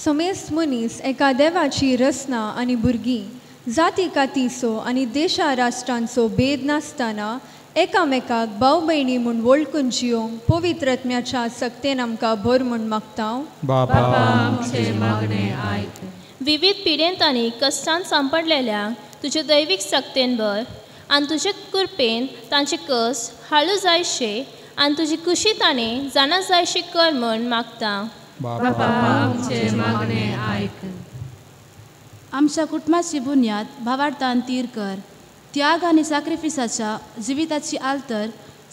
समेस्त मनीस एका देवाची रचना आनी भुरगीं जाती कातीचो आनी देशा राष्ट्रांचो भेद नासतना एकामेकाक भाव भयणी म्हूण वळखून जियोंक पवित्र आत्म्याच्या सक्तेन आमकां भर म्हूण मागता. बापा आमचे मागणे आयक. विविध पिडेंत आनी कश्टान सांपडलेल्यांक तुजे दैवीक सक्तेन भर आनी तुजे कृपेन तांचे कश्ट हाळू जायशे आनी तुजी खुशी ताणें जाणा जायशी कर म्हूण मागता. बापा आमचे मागणे आयक. आमच्या कुटुंबाची बुन्याद भावार्थान तीर कर. त्याग आनी साक्रिफिसाच्या जिविताची आल्तर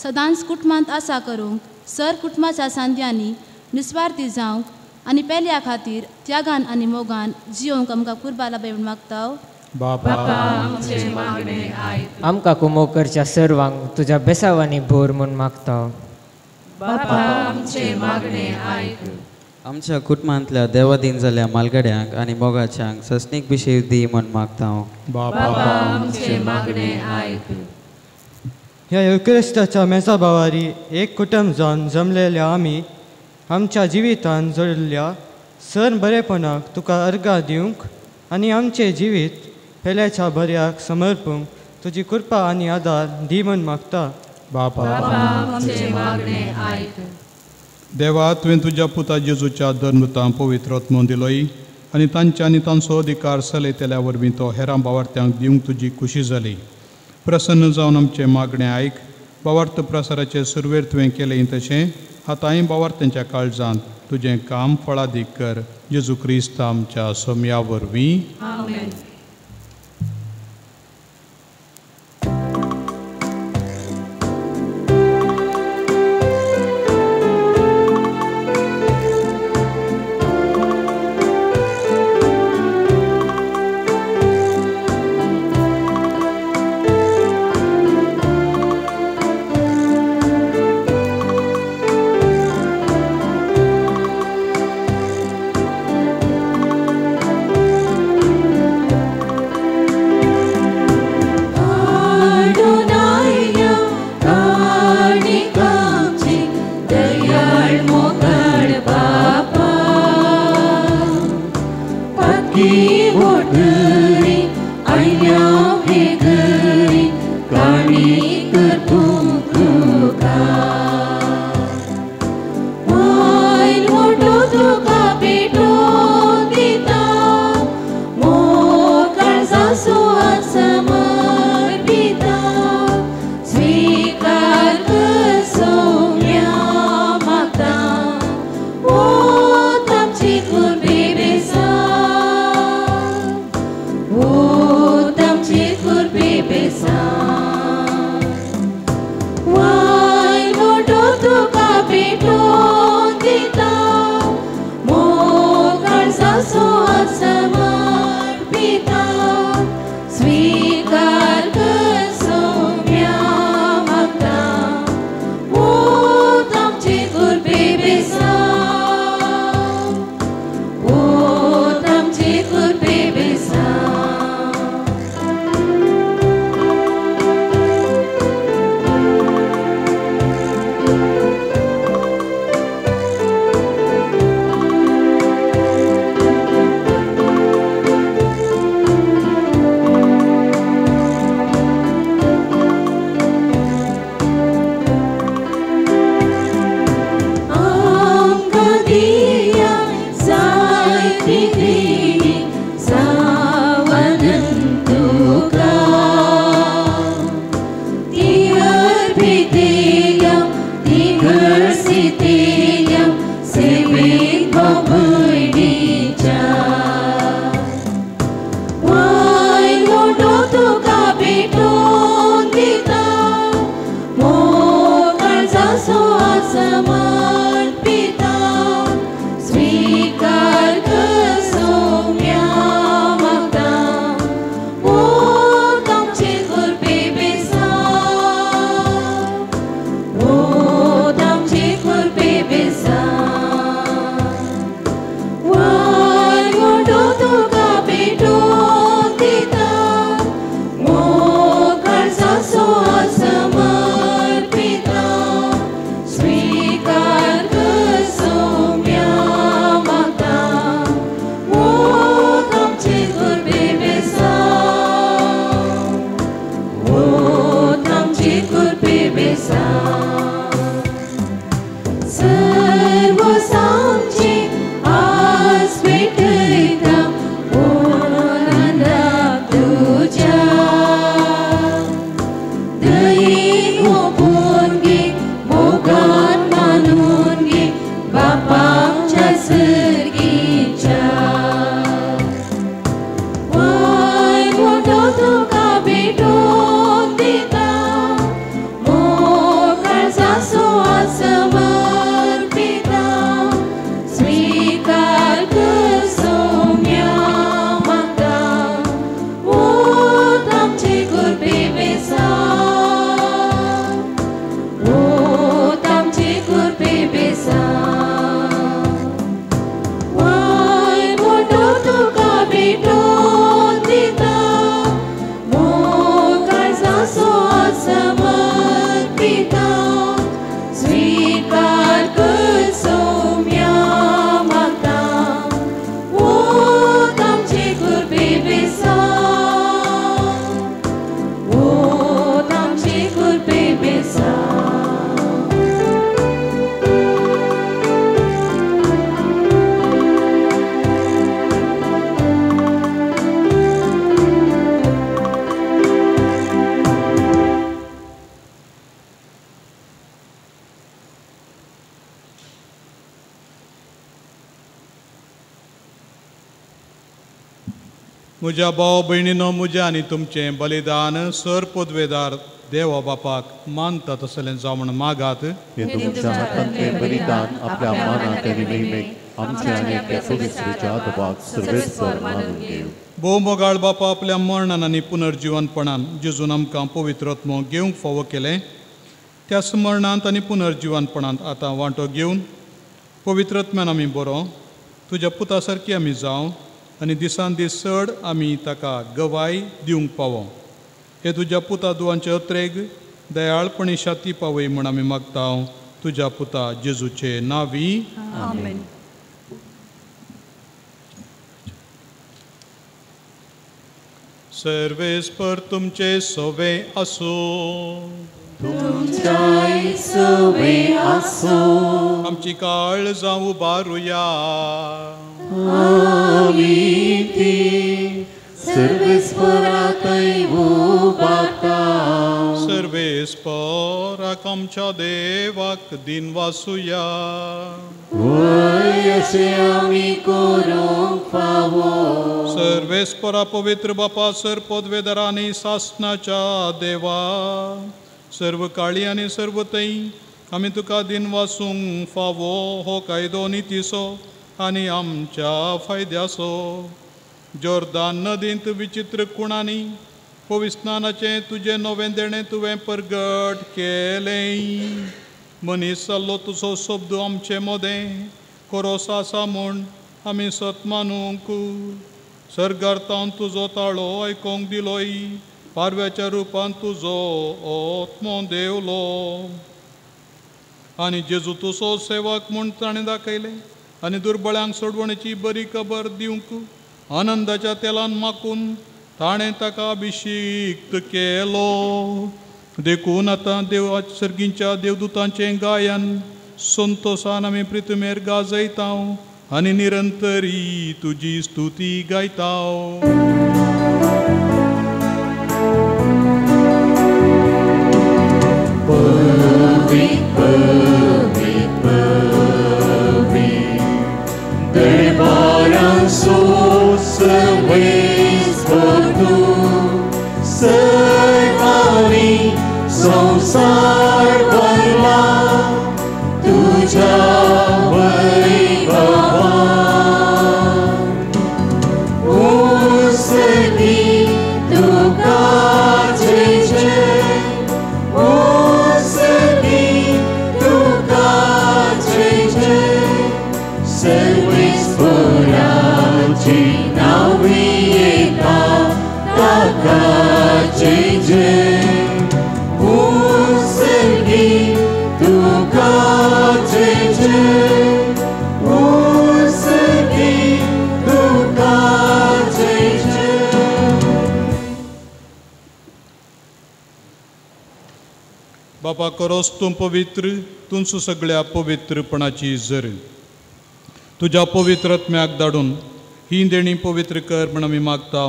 सदांच कुटुंबांत आसा करूंक सर कुटुंबाच्या सांद्यांनी निस्वार्थी जावंक आनी पेल्या खातीर त्यागान आनी मोगान जियोंक आमकां कुर्बा लाभय म्हूण मागता. बापा आमचे मागणे आयक. आमकां कुमोक करच्या सर्वांक तुज्या बेसावांनी भर म्हूण मागता. बापा आमचे मागणे आयक. आमच्या कुटुंबांतल्या देवादीन जाल्ल्या मालगड्यांक आनी मोगाच्यांक सस्नीक बिशेव दी म्हूण मागता. बापा आमचे मागणे आयक. ह्या युक्रिस्ताच्या मेजा भावारी एक कुटुंब जावन जमलेल्या आमी आमच्या जिवितान जोडिल्ल्या सर बरेपणाक तुका अर्गां दिवंक आनी आमचें जिवीत पेल्याच्या बऱ्याक समर्पूंक तुजी कृपा आनी आदार दी म्हूण मागता. बापा आमचे मागणे आयक. देवा, तुवें तुज्या पुता जेजूच्या धर्मतां पवित्र आत्मो दिलोय आनी तांच्या आनी तांचो अधिकार चलयतल्या वरवीं तो हेरां भावार्थ्यांक दिवंक तुजी खुशी जाली. प्रसन्न जावन आमचें मागणें आयक. भावार्थ प्रसाराचे सुरवेर तुवें केलें तशें आतांय भावार्थ्यांच्या काळजांत तुजें काम फळादीक कर. जेजू क्रिस्त आमच्या सोम्या वरवीं. आमेन. आमचे कृपे बेसांव सर्व सांगचे आज भेटयता आनंदाक तुज्या दयेन ओपून घे मोगान मानून घे बापाच्या सर्गीच्या वाय मोठो तुका भेटोवन दिता मोग काळजाचो समर्पिता स्वीकार कर सोम्या मागता ओत आमचे कृपे बेसांव ओत आमचे कृपे बेसांव वाय मोठो तुका भेटोवन दिता मोग काळजाचो समर्पिता स्वीकार कर सोम्या मागता ओत आमचे कृपे बेसांव ओत आमचे कृपे बेसांव. म्हज्या भाव भयणीनो म्हज्या आनी तुमचें बलिदान सर पदवेदार देवा बापाक मानता तसलें जावं म्हण मागात. हे तुमच्या हातांतलें बलिदान आपल्या मानाक आनी महिमेक आमच्या आनी आपल्या पवित्रच्या दबाक सर्वेस्पर मानून घेवं. भोव मोगाळ बापा आपल्या मरणान आनी पुनर्जिवनपणान जेजून आमकां पवित्र आत्मो घेवंक फावो केलें त्या स्मरणांत आनी पुनर्जिवनपणांत आतां वांटो घेवन पवित्र आत्म्यान आमी बरो तुज्या पुता सारकी आमी जावं आनी दिसान दीस चड आमी ताका गवाय दिवंक पावो. हे तुज्या पुता दुवांचे अत्रेग दयाळपणी शाती पावय म्हूण आमी मागता तुज्या पुता जेजूचे नांवी. आमेन. सर्वेस्पर तुमचे सोवे आसूं. तुमच्याय सोवे आसूं. आमची काळ जावं बारुया. आमी ती सर्वेस्पराकय उबारता. सर्वेस्पराक आमच्या देवाक दिन वासुया. वय अशें आमी करूंक फावो. सर्वेस्परा पवित्र बापा सर पदवेदारा आनी सासनाच्या देवा सर्व काळी आनी सर्व थंय आमी तुका दिन वासूंक फावो हो कायदो नितीचो आनी आमच्या फायद्याचो. जोर्दान नदींत विचित्र कुणांनी पविस्नानाचें तुजें नवें देणें तुवें परगट केलें. मनीस जाल्लो तुजो शब्द आमचे मदें कोरोस आसा म्हूण आमी सत मानूंक सर्गार तावन तुजो ताळो आयकोंक दिलोय पारव्याच्या रुपान तुजो आत्मो देवलो आनी जेजू तुजो सेवक म्हूण ताणें दाखयलें आनी दुर्बळ्यांक सोडवणेची बरी खबर दिवंक आनंदाच्या तेलान माकून ताणें ताका अभिशिक्त केलो. देखून आतां देव सर्गींच्या देवदूतांचें गायन संतोसान आमी प्रितमेर गाजयता आनी निरंतरी तुजी स्तुती गायता. संसार भरला तुझ्या वैभवान. उसली तुका जय जय, उसली तुका जय जय, सर्वेस्पराची नांवी येता ताका जय जय. बापा करोस तूं पवित्र, तूंच सगळ्या पवित्रपणाची जर. तुज्या पवित्र आत्म्याक धाडून ही देणी पवित्र कर म्हण आमी मागता,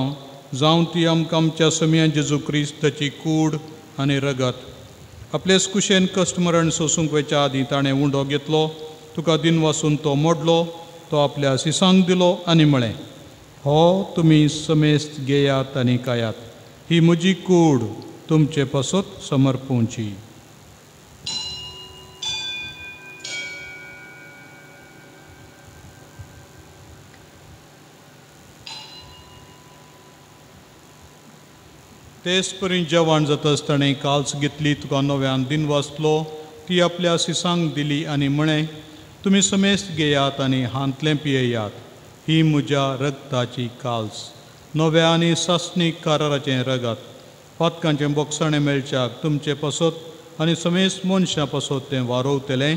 जावं ती आमकां आमच्या समिया जेजू क्रिस्ताची कूड आनी रगत. आपलेच कुशेन कश्ट मरण सोसूंक वयच्या आदीं ताणें उंडो घेतलो, तुका दिनवासून तो मोडलो, तो आपल्या सिसांक दिलो आनी म्हळें, हो तुमी समेस्त घेयात आनी खायात, ही म्हजी कूड तुमचे पासत समर्पूंची. तेच परी जेवण जाताच ताणें काल्स घेतली, तुका नव्यान दिन वाचलो, ती आपल्या सिसांक दिली आनी म्हळें, तुमी समेस्त घेयात आनी हांतलें पियेयात, ही म्हज्या रगताची काल्स, नव्या आनी सासणीक कराराचें रगत, पातकांचें बोगसाणें मेळच्याक तुमचे पासत आनी समेस्त मनशां पासत तें वारोवतलें,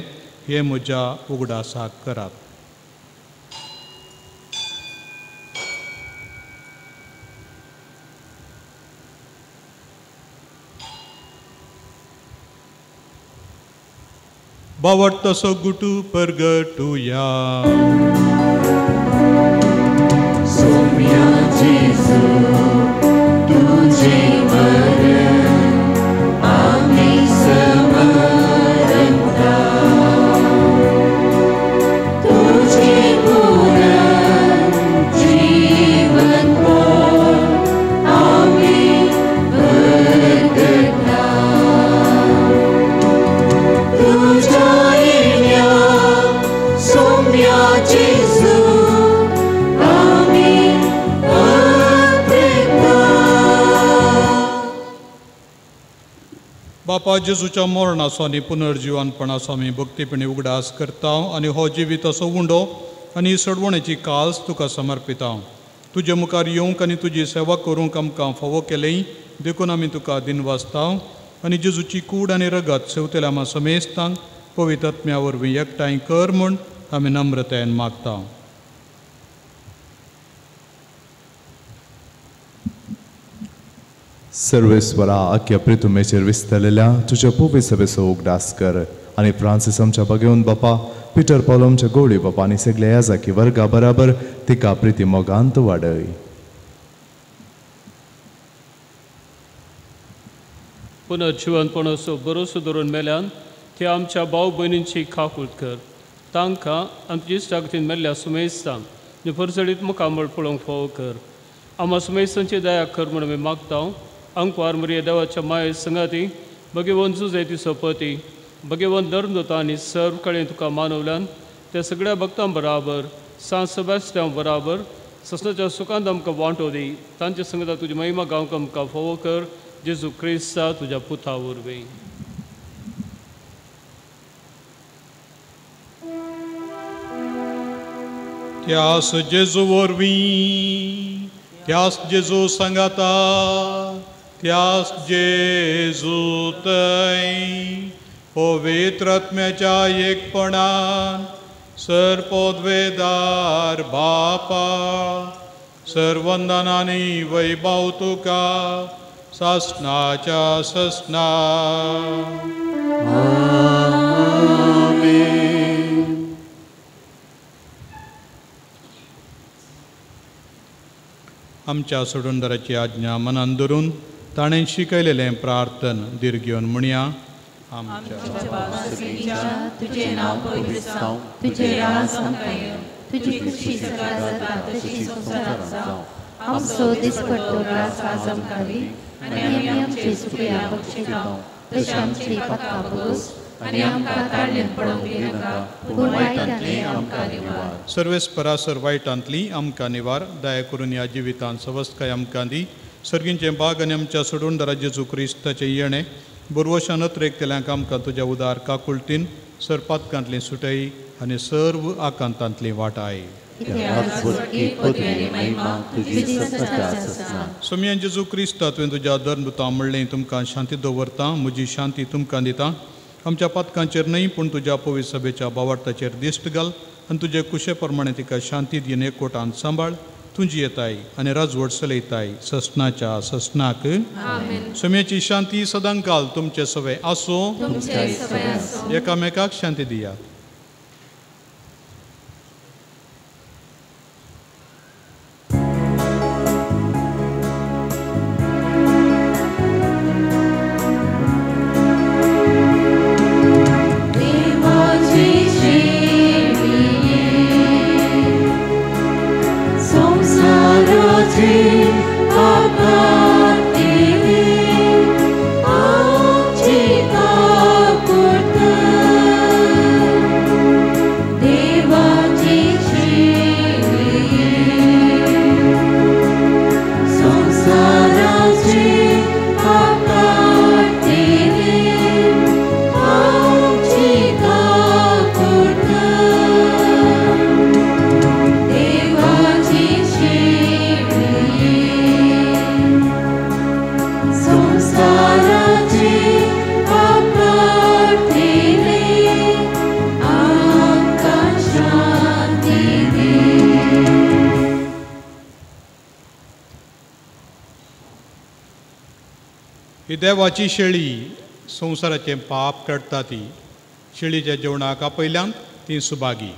हें म्हज्या उगडासाक करात. बावट तसो गुटू परगटुया. सोम्या जेजू तुझे मरण आमी समरता, तुझे पुनर्जीवन आमी परगटा, तुझ्या येण्या सोम्या जेजू आमी परगटा. बापा जेजूच्या मरणाचो आनी पुनर्जिवनपणाचो आमी भक्तीपणी उगडास करता आनी हो जिवीत असो उंडो आनी सडवणेची काल्स तुका समर्पिता. तुजे मुखार येवंक आनी तुजी सेवा करूंक आमकां फावो केलें देखून आमी तुका दिनवासता आनी जेजूची कूड आनी रगत सेवतल्या आमा समेस्तांक पवित्र आत्म्या वरवीं एकठांय कर म्हूण आमी नम्रतायेन मागता. सर्वेस्वरा आख्या प्रितुमेचेर विस्तरलेल्या तुज्या पोवे सभेचो उगडास कर आनी फ्रांसीस आमच्या भगवंत बापा, पिटर पावल आमच्या गवळी बापा आनी सगल्या याजाकी वर्गा बराबर तिका प्रिती मोगांत वाडय. पुनर्जिवनपणाचो भरोसो धरून मेल्यान ते आमच्या भाव भयणींची काकूट कर, तांकां आमची इश्टागतीन मेल्ल्या सुमेस्तांक आनी परजळीत मुखामळ पळोवंक फावो कर. आमा सुमेस्तांची दया कर म्हूण आमी मागता. अंकवार मरिये देवाच्या माये संगाती भगवंत जुजेती सोपती भगवंत धर्मदूता आनी सर्व कडेन तुका मानवल्यान त्या सगळ्या भक्तां बराबर सांत सेबास्त्यांव बराबर ससनाच्या सुखांत आमकां वांटो दी. तांच्या संगता तुजी महिमा गावंक आमकां फावो कर, जेजू क्रिस्ता तुज्या पुता वरवीं. त्यास जेजू वरवीं, त्यास जेजू सांगाता, त्यास जेजू तय पवित्र आत्म्याच्या एकपणान सर्पोद्वेदार बापा सर्वंदनानी वैभव तुका सासनाच्या ससना. आमेन. आमच्या सोडूनदाराची आज्ञा मनान धरून ताणें शिकयलेलें प्रार्थन दीर्घ घेवन म्हणया. आमच्या तुझे नाव पवित्र जावं, तुझे राज आमकां येवं, तुजी खुशी स्वर्गात जाता तशी संवसारांत जावं. आमचो दिसपट्टो राज आज आमकां दी आनी आमी आमचे चुकल्या बक्षिता तशी आमची पातकां बगोस आनी आमकां ताळ्ळेंत पडोवंक दिनाका, पूण वायटांतली आमकां निवार. सर्वेस परासर वायटांतली आमकां निवार. दया करून ह्या जिवितांत सवस्तकाय आमकां दी. सर्गींचें बाग आनी आमच्या सोडूनदारा जेजू क्रिस्ताचें येणें बोरवशान अत्रेकतल्यांक आमकां तुज्या उदार काकुळटीन सरपातकांतली सुटय आनी सर्व आकांतांतली वाटाय. सोमयान जेजू क्रिस्ता तुवें तुज्या धर्मदुतां म्हणलें, तुमकां शांती दवरता, म्हजी शांती तुमकां दिता. आमच्या पातकांचेर न्हय पूण तुज्या पवित्र सभेच्या बावार्थाचेर दिश्ट घाल आनी तुजे कुशे प्रमाणे तिका शांती दिवन एकवटान सांबाळ. तूं जियेताय आनी राजवट चलयताय ससनाच्या ससनाक. सोम्याची शांती सदांकाल तुमचे सवे आसूं. एकामेकाक शांती दियात. देवाची शेळी संवसाराचें पाप काडटा ती शेळीच्या जेवणाक आपयल्यान ती सुभागी.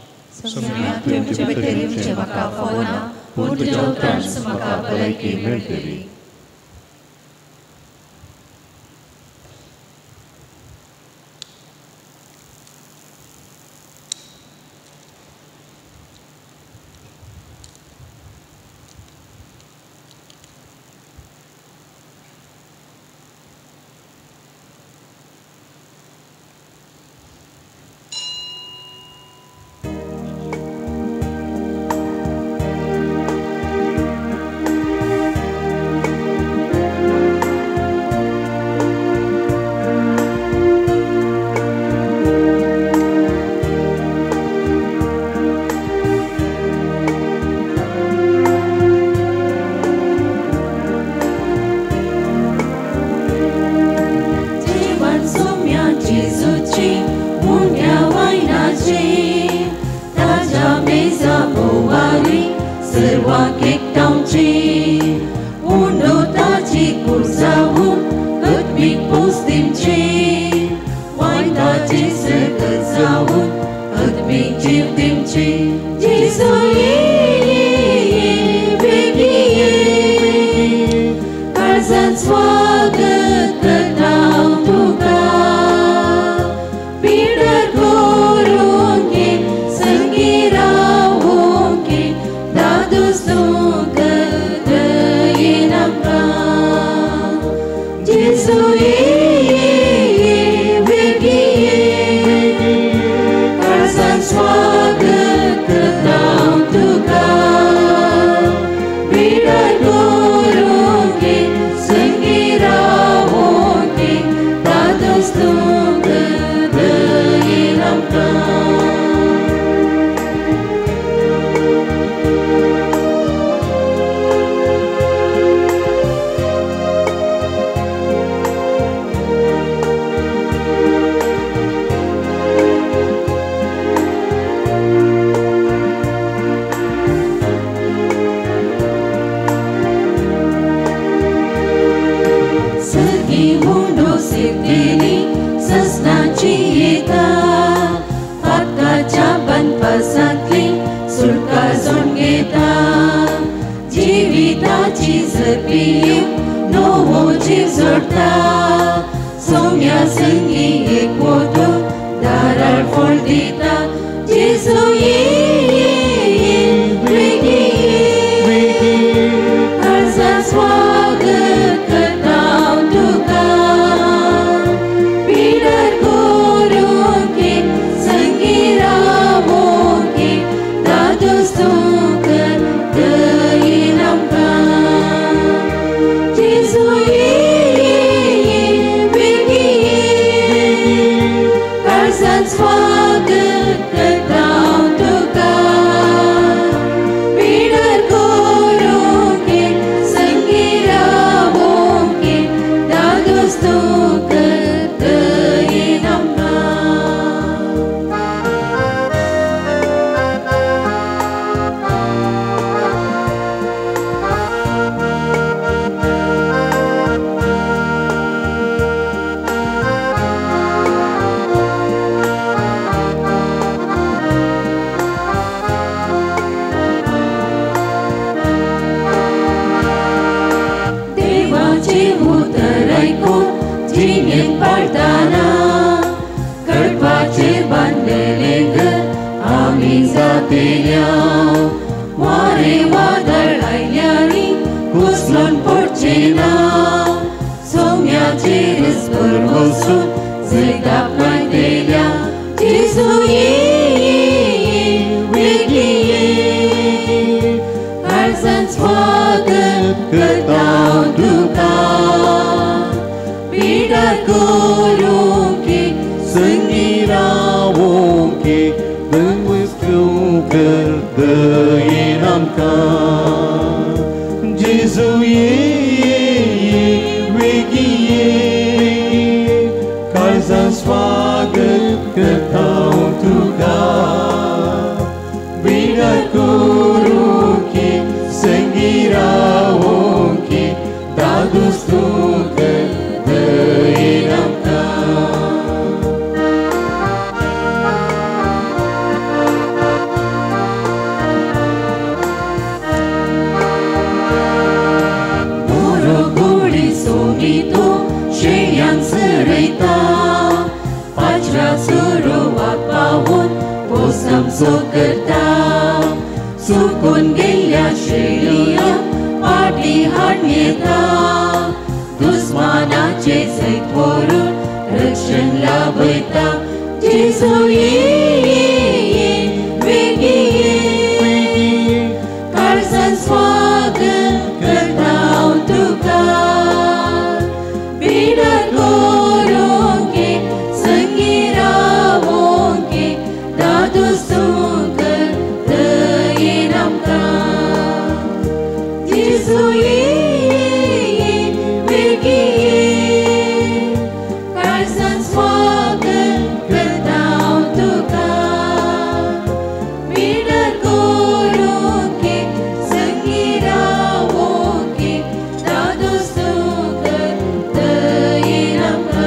नेम पाळताना कडपाचेर बांदलेलें घर आमी जातेल्या वारें वादळ आयल्यारी कोसळून पडचें ना सोम्याचेरच भरवसून जैत आपणायतेल्या जेजू ये वेगीं ये काळजान स्वागत करता हांव तुका पिडा करूंक संगी रावोंक कर दयेन आमकां जेजू ये वेगीं ये काळजान स्वागत करता हांव तुका पिडा करूंक संगी रावोंक दादूस तूं कर दयेन आमकां. पोसामचो करता चुकून गेल्ल्या शेळयांक फाटीं हाडून येता दुस्मानाचे जैत व्हरून रक्षण लाभयता जेजू ये वेगीं ये काळजान स्वागत करता हांव तुका पिडा करूंक संगी रावोंक दादूस तूं कर दयेन आमकां जेजू ये वेगीं ये काळजान स्वागत करता हांव तुका पिडा करूंक संगी रावोंक दादूस तूं कर दयेन आमकां.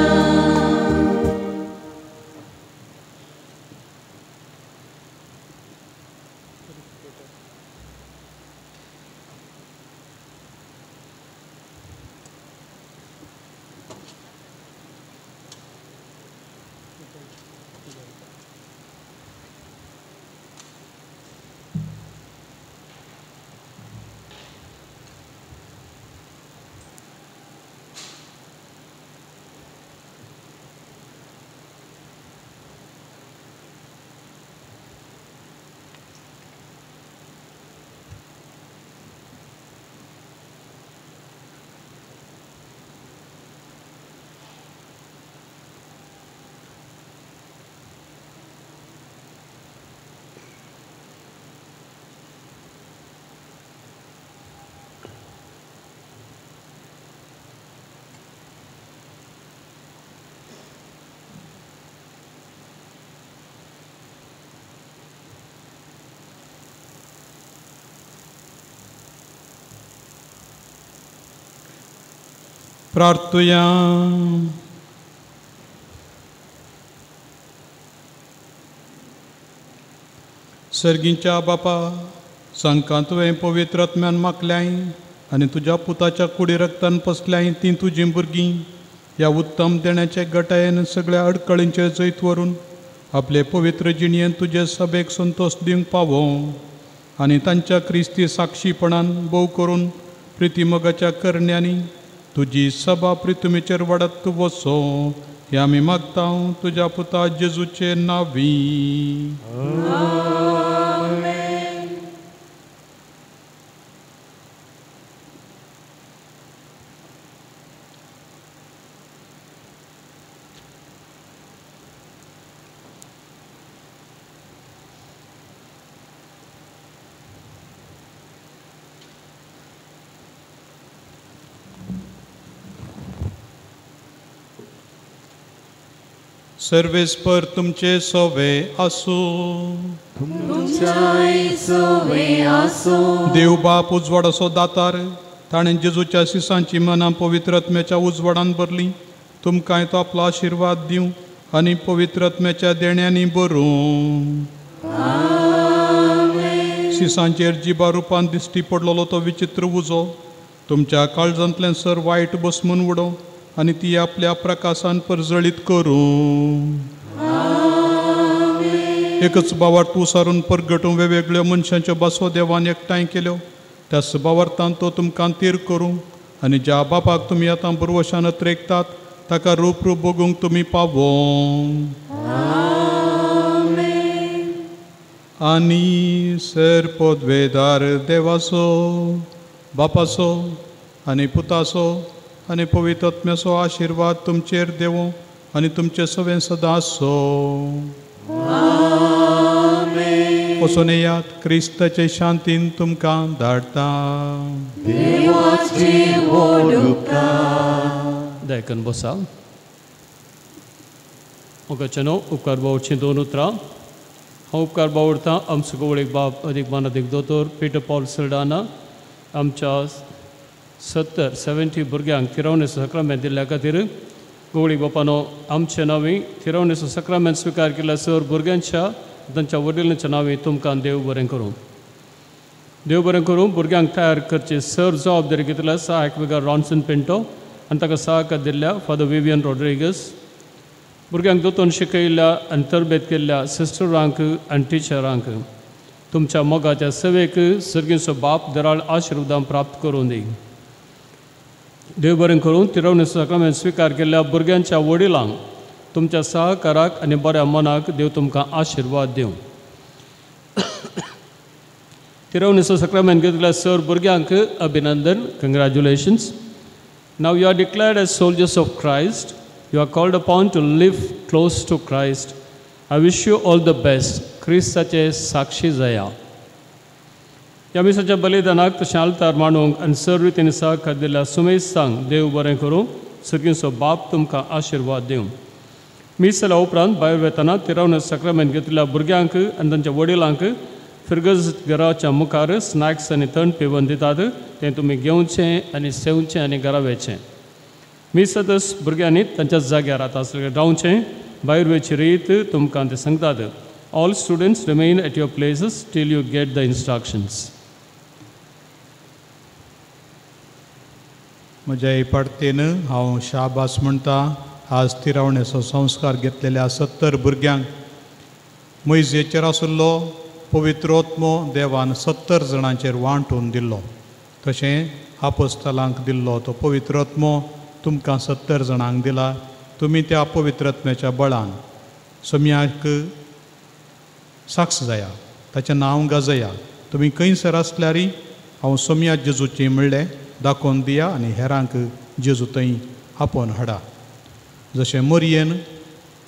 प्रार्थुया. सर्गींच्या बापा सांकां तुवें पवित्र आत्म्यान मागल्याय आनी तुज्या पुताच्या कुडी रक्तान पसल्याय तीं तुजीं भुरगीं ह्या उत्तम देण्याचे गटायेन सगळ्या अडकळींचेर जैत व्हरून आपले पवित्र जिणयेन तुजे सभेक संतोश दिवंक पावो आनी तांच्या क्रिस्ती साक्षीपणान भोव करून प्रितीमोगाच्या करण्यांनी तुजी सभा प्रितुमेचेर वाडत वसो हे आमी मागता तुज्या पुता जेजूचे नांवी. सर्वेस्पर तुमचे सोवे आसूं. देव बाप उजवाड असो दातार ताणें जेजूच्या सिसांची मनां पवित्र आत्म्याच्या उजवाडान भरली. तुमकांय तो आपलो आशिर्वाद दिवं आनी पवित्र आत्म्याच्या देण्यांनी भरूं. सिसांचेर जिबा रुपान दिश्टी पडलेलो तो विचित्र उजो तुमच्या काळजांतल्यान सर वायट बसमून उडोवं आनी ती आपल्या प्रकाशान परजळीत करूं. एकच बावार्थ उसारून परगटूं वेगवेगळ्यो मनशांच्यो भासो देवान एकठांय केल्यो त्याच बावार्थान तो तुमकां तीर करूं आनी ज्या बापाक तुमी आतां बुरवशान अत्रेकतात ताका रूप रूप बघूंक तुमी पावों. आनी सर पदवेदार देवाचो बापाचो आनी पुताचो आनी पवित्र आत्म्याचो आशिर्वाद तुमचेर देवो आनी तुमचे सवें सदां आसो. वचून येयात, क्रिस्ताचे शांतीन तुमकां धाडटा. दयकन बसा. मोगाचेनो उपकार बावडचीं दोन उतरां. हांव उपकार बावडतां आमचो गवळीक बाप अदीक मानादीक दोतोर पिटर पॉल सल्डाना आमच्या 70 भुरग्यांक थिरावणेचो साक्रामेंत दिल्ल्या खातीर. गवळीक बापानो आमचे नांवी थिरावणेचो साक्रामेंत स्विकार केल्ल्या सर भुरग्यांच्या तांच्या वडिलांच्या नांवी तुमकां देव बरें करूं. देव बरें करूं. भुरग्यांक तयार करची सर जबाबदारी घेतल्या सहायक विगार रॉन्सन पिंटो आनी ताका सहायक दिल्ल्या फादर विवियन रॉड्रिगस, भुरग्यांक दोतोन शिकयल्ल्या आनी तरबेत केल्ल्या सिस्टरांक आनी टिचरांक तुमच्या मोगाच्या सेवेक सर्गीचो बाप दराळ आशिर्वादां प्राप्त करूं दी. देव बरें करूं. तिरवणेचो साक्रामेंत स्विकार केल्ल्या भुरग्यांच्या वडिलांक तुमच्या सहकाराक आनी बऱ्या मनाक देव तुमकां आशिर्वाद दिवं. तिरवणेचो साक्रामेंत घेतल्या सर भुरग्यांक अभिनंदन, congratulations. Now you are declared as soldiers of Christ. You are called upon to live close to Christ. I wish you all the best. क्रिस्ताचे साक्षी जाया. ह्या मिसाच्या बलिदानाक तशें आल्तार मांडूंक आनी सर रितीन सहकार दिल्ल्या सुमेस्तांक देव बरें करूं. सर्गीचो बाप तुमकां आशिर्वाद दिवं. मीस जाल्या उपरांत भायर वेतना तिरावणेचो साक्रामेंत घेतिल्ल्या भुरग्यांक आनी तांच्या वडिलांक फिरगज घराच्या मुखार स्नॅक्स आनी थंड पिवन दितात, तें तुमी घेवचें आनी सेवचें आनी घरा वेचें. मीस जातच भुरग्यांनी तांच्या जाग्यार आतां रावचें. भायर वयची रीत तुमकां ते सांगतात. All students remain at your places till you get the instructions. म्हज्या पाडतेन हांव शाबास म्हणटा. आज तिरावणेचो संस्कार घेतलेल्या 70 भुरग्यांक मैजेचेर आशिल्लो पवित्र आत्मो देवान 70 जाणांचेर वांटून दिल्लो, तशें आपोस्तलांक दिल्लो तो पवित्र आत्मो तुमकां 70 जाणांक दिला. तुमी त्या पवित्र आत्म्याच्या बळान सम्याक साक्ष जाया, ताचें नांव गाजया. तुमी खंयसर आसल्यारय हांव सोम्या जेजूचें म्हणलें दाखोवन दिया आनी हेरांक जेजू थंय आपोवन हाडा. जशें मोरयेन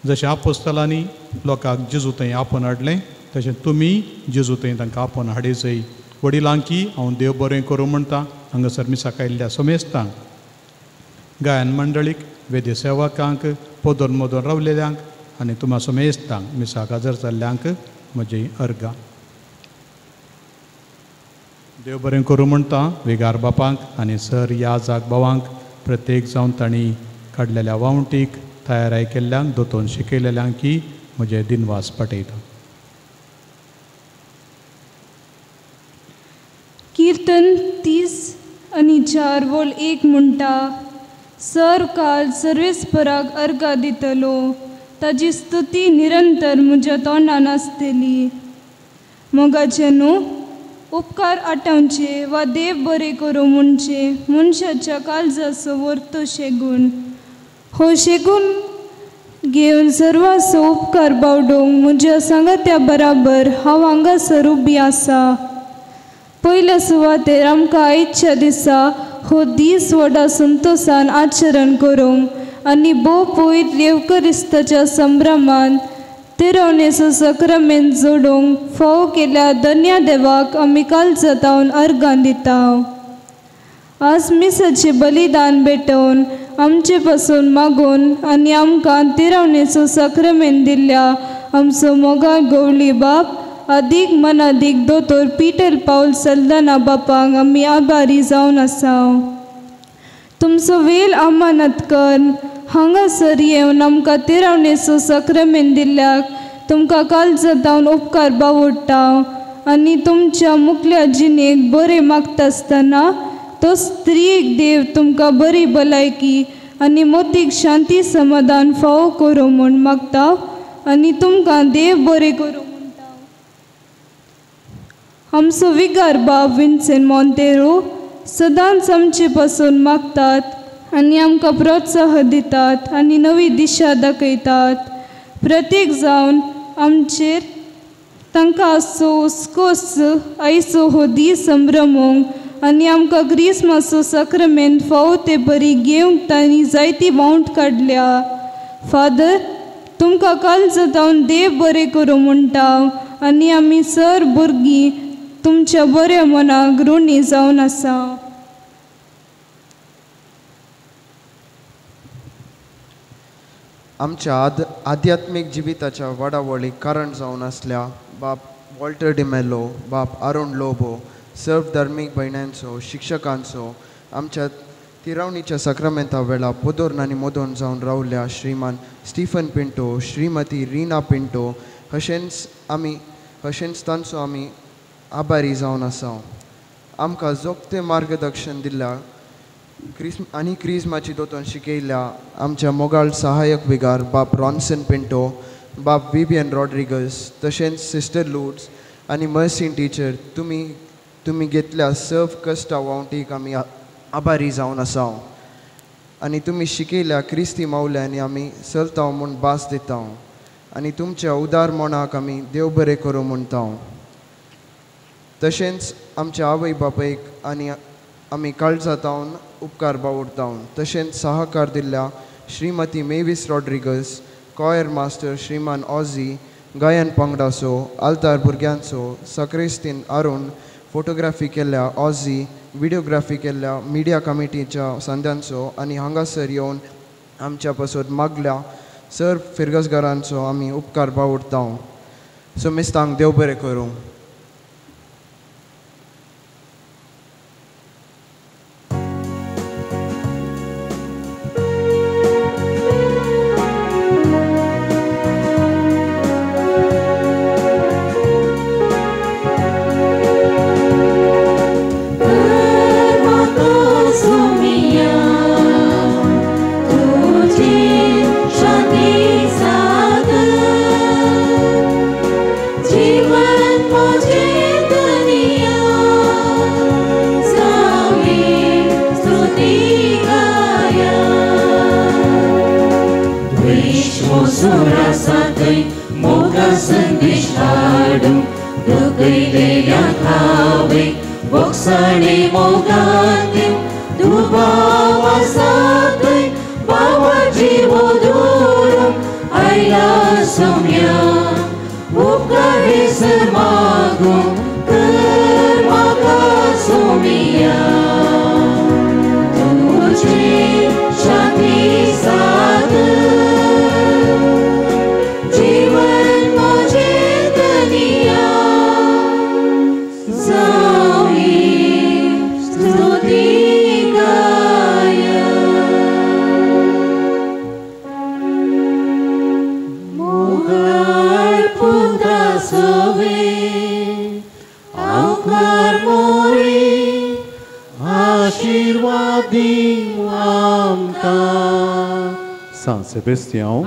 जशें आपोस्तलांनी लोकांक जेजू थंय आपोवन हाडलें तशें तुमी जेजू थंय तांकां आपोवन हाडयचय. वडिलांकी हांव देव बरें करूं म्हणटा. हांगासर मिसाक आयिल्ल्या समेस्तांक, गायन मंडळीक, वेद्य सेवकांक, पोदोन मोदोन रावलेल्यांक आनी तुमा समेस्तांक मिसाक हजर जाल्ल्यांक म्हजी अर्गां. देव बरें करूं म्हणटा विगार बापांक आनी सर ह्या जाग भावांक, प्रत्येक जावन तांणी काडलेल्या वावटीक तयाराय केल्ल्यांक, दोतोन शिकयलेल्यांक की म्हजे दिनवास पाठयता. कीर्तन 30:4 वोल 1 म्हणटा, सर काल सर्वेस्पराक अर्घा दितलो, ताजी स्तुती निरंतर म्हज्या तोंडान आसतली. मोगाचे न्हू उपकार आठवचे वा देव बरें करूं म्हणचे मनशाच्या काळजाचो व्हरतो शेगूण. हो शेगूण घेवन सर्वांचो उपकार बावडोवंक म्हज्या सांगात्या बराबर हांव हांगासर उबी आसा. पयल्या सुवातेर आमकां आयच्या दिसा हो दीस व्हडा संतोसान आचरण करूंक आनी भोव पवित्र येवकरिस्ताच्या संभ्रमान तिरवणेचो सक्रामेंत जोडूंक फावो केल्या धन्या देवाक आमी काळजांत अर्गां दिता. आज मिसाचें बलिदान भेटोवन आमचे पासून मागून आनी आमकां तिरवणेचो सक्रामेंत दिल्ल्या आमचो मोगाळ गवळी बाप अदीक मनादीक दोतोर पिटर पावल सल्दाना बापांक आमी आभारी जावन आसा. तुमचो वेल अमानत कर हांगासर येवन आमकां तिरवणेचो सक्रामेंत दिल्ल्याक तुमकां काळजांत उपकार बावडटा आनी तुमच्या मुखल्या जिणेक बरें मागता आसतना तो स्त्रीक देव तुमकां बरी भलायकी आनी मोतीक शांती समाधान फावो करूं म्हूण मागता आनी तुमकां देव बरें करूं म्हणटा. आमचो विगार बाब विन्सेंट मोंतेरो सदांच आमचे पासून मागतात आनी आमकां प्रोत्साह दितात आनी नवी दिशा दाखयतात. प्रत्येक जावन आमचेर तांकां आसचो हुस्कोस आयचो हो दीस संभ्रमूंक आनी आमकां क्रिसमसो साक्रमेंत फावो ते परी घेवंक तांणी जायती वावंट काडल्या. फादर तुमकां कालजो जावन देव बरें करूं म्हणटा आनी आमी सर भुरगीं तुमच्या बऱ्या मनाक ऋणी जावन आसा. आमच्या आध्यात्मीक जिविताच्या वाडावळीक कारण जावन आसल्या बाप वॉल्टर डिमेलो, बाप अरुण लोबो, सर्व धार्मीक भयण्यांचो, शिक्षकांचो, आमच्या तिरावणीच्या साक्रामेंता वेळा पोदोर्न आनी मोदोन जावन रावल्या श्रीमान स्टीफन पिंटो, श्रीमती रिना पिंटो हशेंच तांचो आमी आभारी जावन आसा. आमकां जोगतें मार्गदर्शन दिल्ल्या आनी क्रिज्माची दोतोन शिकयल्या आमच्या मोगाळ सहायक विगार बाप रॉन्सन पिंटो, बाप विबियन रॉड्रिगस, तशेंच सिस्टर लूट्स आनी मर्सीन टिचर, तुमी घेतल्या सर्व कश्टा वावटीक आमी आभारी जावन आसा आनी तुमी शिकयल्या क्रिस्ती मावल्यांनी आमी चलता म्हूण भास दिता आनी तुमच्या उदार मनाक आमी देव बरें करूं म्हणटा. तशेंच आमच्या आवय बापायक आनी आमी काळजातावन उपकार बावडता. तशेंच सहकार दिल्ल्या श्रीमती मेवीस रॉड्रिगस, कॉयर मास्टर श्रीमान ऑझी, गायन पंगडाचो, आल्तार भुरग्यांचो, सक्रिस्तीन अरुण, फोटोग्राफी केल्ल्या ऑझी, व्हिडियोग्राफी केल्ल्या मिडिया कमिटीच्या संद्यांचो आनी हांगासर येवन आमच्या पासत मागल्या सर फिरगसगारांचो आमी उपकार बावडता. सो मिस्तांक देव बरें करूं. Sebastião,